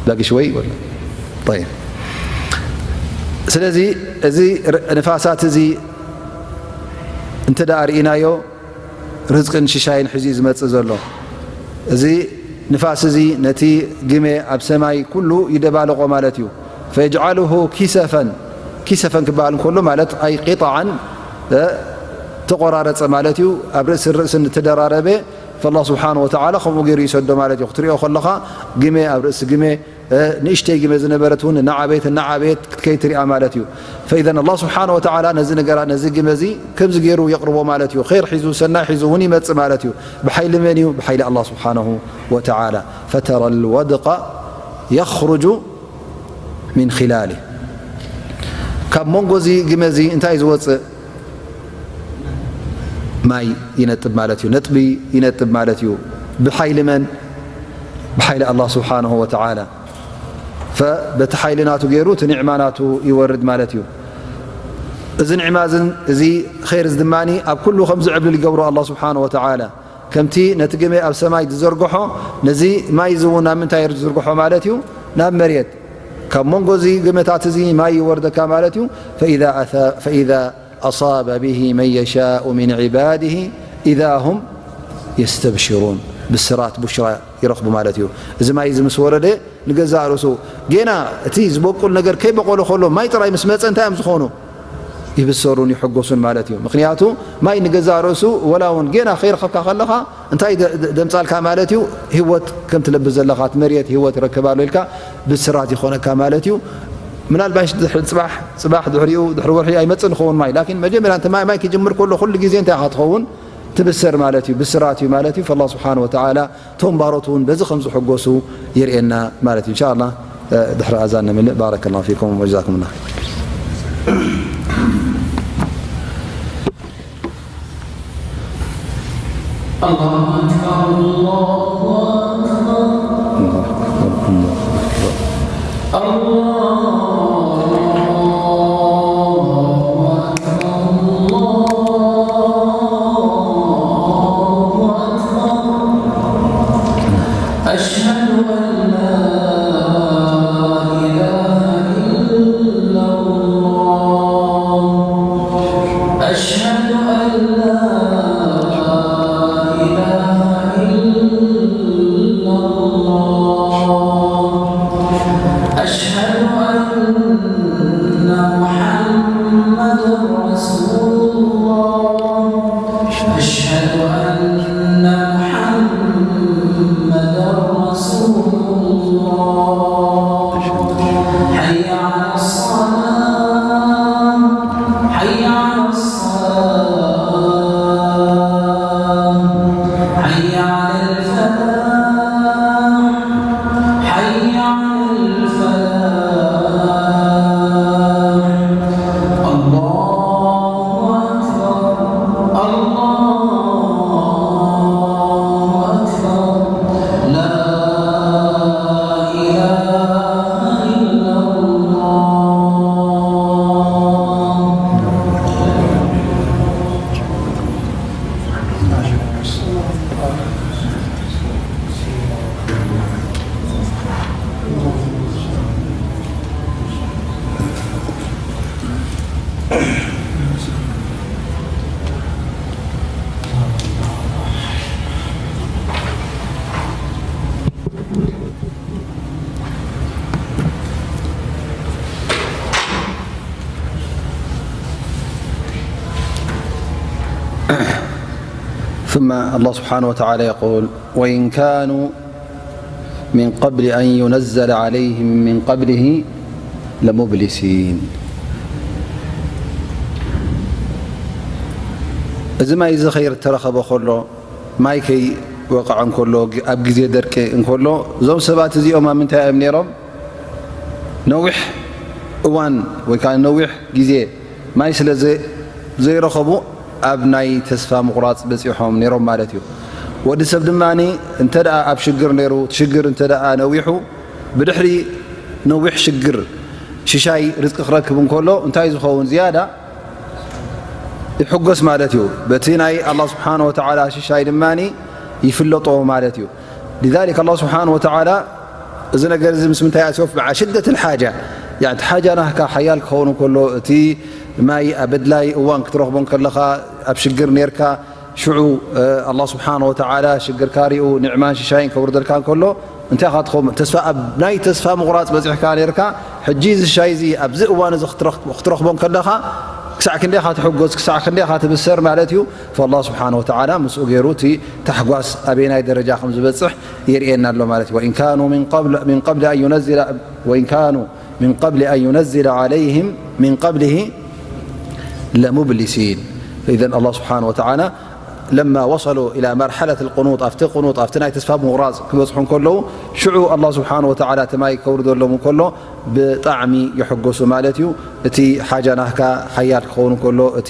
ዳግሽ ወይ ወላ? ጠይብ። ስለዚ እዚ ር-፣ ንፋሳት እዚ እንተ ደኣ ርኢናዮ፣ ርዝቅን ሽሻይን ሒዙ እዩ ዝመጽእ ዘሎ። እዚ ንፋስ እዚ ነቲ ግመ ኣብ ሰማይ ኩሉ ይደባልቆ ማለት እዩ። فيجعله كسفا، ኪሰፈን ክበሃል እንከሎ ማለት ኣይ ቂጣዓን፣ እ፣ ተቆራረጸ ማለት እዩ። ኣብ ርእሲ ርእስን እተደራረበ፣ ፈላህ ስብሓነ ወተዓላ ከምኡ ገይሩ ይሰዶ ማለት እዩ። ክትሪኦ ከለኻ ግመ ኣብ ርእሲ ግመ፣ እ፣ ንእሽተይ ግመ ዝነበረት እውን እናዓበየት እናዓበየት ክትከይድ ትሪኣ ማለት እዩ። ፈኢዘን ኣላህ ስብሓነ ወተዓላ ነዚ ነገራ፣ ነዚ ግመ እዚ ከምዚ ገይሩ የቕርቦ ማለት እዩ። ኸይር ሒዙ፣ ሰናይ ሒዙ እውን ይመጽእ ማለት እዩ። ብሓይሊ መን እዩ? ብሓይሊ ኣላህ ስብሓነሁ ወተዓላ። ፈተረ ልወድቀ የኽሩጁ ሚን ኺላሊ። ካብ መንጎ እዚ ግመ እዚ እንታይ እዩ ዝወፅእ? ማይ ይነጥብ ማለት እዩ። ነጥቢ ይነጥብ ማለት እዩ። ብሓይሊ መን? ብሓይሊ ኣላህ ስብሓነሁ ወተዓላ። ፈ-፣ በቲ ሓይሊ ናቱ ገይሩ እቲ ኒዕማ ናቱ ይወርድ ማለት እዩ። እዚ ኒዕማ እዝን እዚ ኸይር እዚ ድማ ኣብ ኩሉ ከም ዝዕብልል ይገብሮ ኣላህ ስብሓነሁ ወተዓላ። ከምቲ ነቲ ግመ ኣብ ሰማይ ዝዘርግሖ፣ ነዚ ማይ እዚ እውን ናብ ምንታይ እዩ ዝዝርግሖ ማለት እዩ? ናብ መሬት። ካብ መንጎ እዚ ግመታት እዚ ማይ ይወርደካ ማለት እዩ። ፈኢዛ ኣሳ-፣ ፈኢዛ ኣሳበ ብሂ መን የሻኡ ሚን ዒባድሂ ኢዛ ሁም የስተብሽሩን። ብስራት፣ ቡሽራ ይረኽቡ ማለት እዩ። እዚ ማይ እዚ ምስ ወረደ ንገዛእ ርእሱ፣ ጌና እቲ ዝበቁል ነገር ከይበቆለ ከሎ ማይ ጥራይ ምስ መጸ እንታይ እዮም ዝኾኑ? ይብሰሩን ይሕጎሱን ማለት እዩ። ምኽንያቱ ማይ ንገዛእ ርእሱ ወላ እውን ጌና ከይረኸብካ ከለኻ እንታይ ደ-፣ ደ-፣ ደምጻልካ ማለት እዩ? ህይወት ከም ትለብስ ዘለኻ፣ እቲ መሬት ህይወት ይረክብ ኣሎ ኢልካ ብስራት ይኾነካ ማለት እዩ። ምናልባሽ ድሕሪ ጽባሕ፣ ጽባሕ ድሕሪኡ፣ ድሕሪ ወርሒ ኣይመጽእ ንኸውን ማይ። ላኪን መጀመርያ እንተ ማይ፣ ማይ ክጅምር ከሎ ኩሉ ግዜ እንታይ ኢኻ ትኸውን? ትብሰር ማለት እዩ፣ ብስራት እዩ ማለት እዩ። ፈላህ ስብሓነ ወተዓላ እቶም ባሮት እውን በዚ ከም ዝሕጎሱ የርእየና ማለት እዩ። እንሻ ኣላህ፣ እ፣ ድሕሪ ኣዛን ንምልእ። ባረከላሁ ፊኩም ወጀዛኩም ላ። الله أكبر، الله أكبر. الله أكبر، الله أكبر. أشهد أن لا إله إلا الله. أشهد أن لا إله إلا الله. أشهد ثم الله سبحانه وتعالى يقول: وإن كانوا من قبل أن ينزل عليهم من قبله لمبلسين. እዚ ማይ እዚ ከይተረኸበ ከሎ፣ ማይ ከይወቕዐ እንከሎ፣ ኣብ ግዜ ደርቂ እንከሎ፣ እዞም ሰባት እዚኦም ኣብ ምንታይ እዮም ነይሮም? ነዊሕ እዋን ወይ ከዓ ነዊሕ ግዜ ማይ ስለ ዘ-፣ ዘይረኸቡ ኣብ ናይ ተስፋ ምቑራጽ በጺሖም ነይሮም ማለት እዩ። ወዲ ሰብ ድማ እንተ ደኣ ኣብ ሽግር ነይሩ፣ እቲ ሽግር እንተ ደኣ ነዊሑ፣ ብድሕሪ ነዊሕ ሽግር ሽሻይ ርዝቂ ክረክብ እንከሎ እንታይ ዝኸውን ዝያዳ ይሕጎስ ማለት እዩ። በቲ ናይ ኣላህ ስብሓነ ወተዓላ ሽሻይ ድማ ይፍለጦ ማለት እዩ። ሊዛሊክ ኣላህ ስብሓነ ወተዓላ እዚ ነገር እዚ ምስ ምንታይ ኣስዮፍ ብዓ ሽደት ልሓጃ፣ ያኒ እቲ ሓጃ ናህካ ሓያል ክኸውን እንከሎ፣ እቲ ማይ ኣብ ኣድላይ እዋን ክትረኽቦ እንከለኻ፣ ኣብ ሽግር ነርካ፣ ሽዑ ኣላህ ስብሓነ ወተዓላ ሽግርካ ሪኡ ኒዕማን ሽሻይን ከውርደልካ እንከሎ፣ እንታይ ኢኻ ትኸውን? ተስፋ፣ ኣብ ናይ ተስፋ ምቑራጽ በጺሕካ ነርካ። ሕጂ እዚ ሽሻይ እዚ ኣብዚ እዋን እዚ ክትረኽ-፣ ክትረኽቦ እንከለኻ፣ ክሳዕ ክንደይ ኢኻ ትሕጎስ፣ ክሳዕ ክንደይ ኢኻ ትብሰር ማለት እዩ። ፈላህ ስብሓነ ወተዓላ ምስኡ ገይሩ እቲ ታሕጓስ ኣበየናይ ደረጃ ከም ዝበጽሕ የርእየና ኣሎ ማለት እዩ። وإن كانوا من قبل، من قبل أن ينزل، وإن كانوا من قبل أن ينزل عليهم من قبله لمبلسين. فإذا الله سبحانه وتعالى لما وصلوا إلى مرحلة القنوط، ኣብቲ ቁኑጥ፣ ኣብቲ ናይ ተስፋ ምቑራጽ ክበጽሑ እንከለዉ፣ ሽዑ ኣላህ ስብሓነ ወተዓላ እቲ ማይ ከውርደሎም እንከሎ ብጣዕሚ ይሕጎሱ ማለት እዩ። እቲ ሓጃ ናህካ ሓያል ክኸውን እንከሎ፣ እቲ፣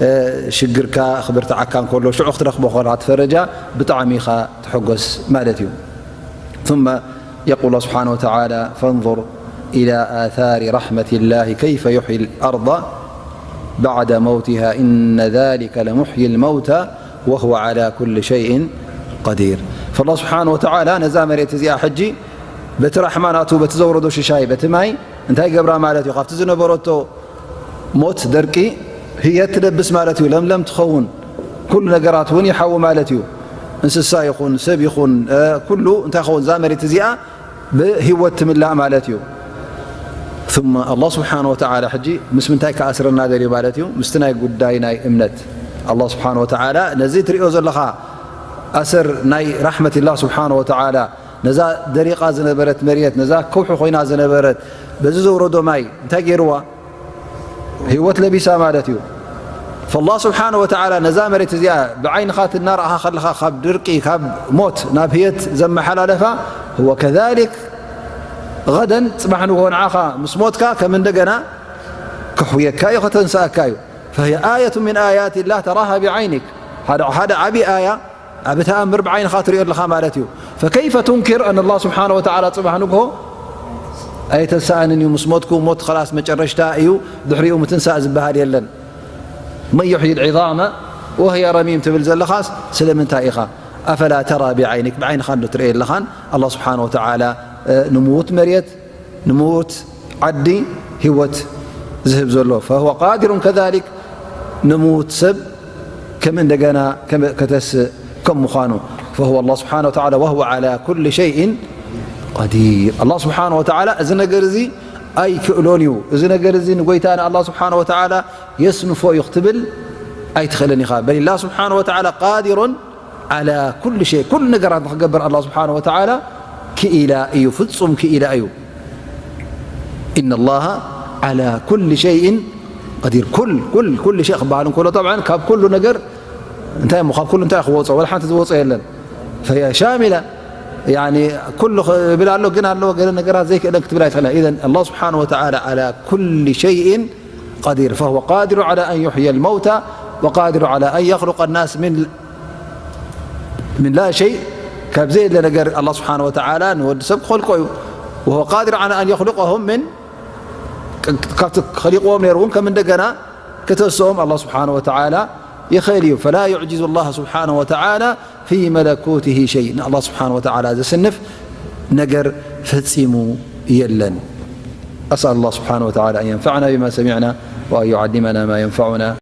እ፣ ሽግርካ ክብርትዓካ እንከሎ፣ ሽዑ ክትረኽቦ ከለኻ እቲ ፈረጃ ብጣዕሚ ኢኻ ትሕጎስ ማለት እዩ። ثم يقول الله سبحانه وتعالى: فانظر إلى آثار رحمة الله كيف يحيي الأرض بعد موتها إن ذلك لمحيي الموتى وهو على كل شيء قدير. فالله سبحانه وتعالى ነዛ መሬት እዚኣ ሕጂ በቲ ራሕማ ናቱ፣ በቲ ዘውረዶ ሽሻይ፣ በቲ ማይ እንታይ ገብራ ማለት እዩ? ካብቲ ዝነበረቶ ሞት፣ ደርቂ፣ ህየት ትለብስ ማለት እዩ። ለምለም ትኸውን፣ ኩሉ ነገራት እውን ይሓዊ ማለት እዩ። እንስሳ ይኹን ሰብ ይኹን፣ እ፣ ኩሉ እንታይ ይኸውን? እዛ መሬት እዚኣ ብህይወት ትምላእ ማለት እዩ። ثم ኣላህ ስብሓነ ወተዓላ ሕጂ ምስ ምንታይ ክኣስረና ደልዩ ማለት እዩ? ምስቲ ናይ ጉዳይ ናይ እምነት። ኣላህ ስብሓነ ወተዓላ ነዚ ትሪኦ ዘለኻ ኣሰር ናይ ራሕመትላህ ስብሓነ ወተዓላ፣ ነዛ ደሪቓ ዝነበረት መሬት፣ ነዛ ከውሒ ኮይና ዝነበረት፣ በዚ ዘውረዶ ማይ እንታይ ገይርዋ? ህይወት ለቢሳ ማለት እዩ። ፈላህ ስብሓነ ወተዓላ ነዛ መሬት እዚኣ ብዓይንኻ እናረኣኻ ከለኻ ካብ ድርቂ፣ ካብ ሞት ናብ ህየት ዘመሓላለፋ፣ هو كذلك غدا ጽባሕ ንግሆ ንዓኻ ምስ ሞትካ ከም እንደገና ከሕውየካ እዩ፣ ከተንስኣካ እዩ። فهي آية من آيات الله تراها بعينك። ሓደ፣ ሓደ ዓቢ ኣያ ኣብ ተኣምር ብዓይንኻ ትሪኦ ኣለኻ ማለት እዩ። فكيف تنكر أن الله سبحانه وتعالى ጽባሕ ንግሆ ኣይተንስኣንን እዩ፣ ምስ ሞትኩ፣ ሞት ኸላስ መጨረሽታ እዩ፣ ድሕሪኡ ምትንሳእ ዝበሃል የለን። من يحيي العظام وهي رميم ትብል ዘለኻስ ስለምንታይ ኢኻ? أفلا ترى بعينك፣ ብዓይንኻ እንዶ ትርእዮ ኣለኻን ኣላህ ስብሓነ ወተዓላ፣ እ፣ ንምዉት መሬት፣ ንምዉት ዓዲ ህይወት ዝህብ ዘሎ። فهو قادر كذلك፣ ንምዉት ሰብ ከም እንደገና ከም ከተስእ ከም ምዃኑ። فهو الله سبحانه وتعالى وهو على كل شيء قدير። ኣላህ ስብሓነ ወተዓላ እዚ ነገር እዚ ኣይክእሎን እዩ። እዚ ነገር እዚ ንጎይታ ንኣላህ ስብሓነ ወተዓላ የስንፎ እዩ ክትብል ኣይትኽእልን ኢኻ። بل الله سبحانه وتعالى قادر على كل شيء، ኩሉ ነገራት ንኽገብር ኣላህ ስብሓነ ወተዓላ ክኢላ እዩ፣ ፍጹም ክኢላ እዩ። إن الله على كل شيء قدير። ኩል፣ ኩል፣ ኩል ሸይ ክበሃል እንከሎ፣ ጠብዓን ካብ ኩሉ ነገር እንታይ እሞ፣ ካብ ኩሉ እንታይ ክወጾ? ወላ ሓንቲ ዝወጾ የለን። فهي شاملة، ያኒ ኩሉ ክብል ኣሎ፣ ግን ኣለዎ ገለ ነገራት ዘይክእለን ክትብል ኣይትኽእልን። إذن الله سبحانه وتعالى على كل شيء قدير، فهو قادر على أن يحيي الموتى وقادر على أن يخلق الناس من من لا شيء، ካብ ዘየለ ነገር ኣላህ ስብሓነ ወተዓላ ንወዲ ሰብ ክኸልቆ እዩ። وهو قادر على أن يخلقهم من، ካብቲ ኸሊቕዎም ነይሩ እውን ከም እንደገና ክተስኦም ኣላህ ስብሓነ ወተዓላ ይኽእል እዩ። فلا يعجز الله سبحانه وتعالى في ملكوته شيء، ንኣላህ ስብሓነ ወተዓላ ዘስንፍ ነገር ፈጺሙ የለን። أسأل الله سبحانه وتعالى أن ينفعنا بما سمعنا وأن يعلمنا ما ينفعنا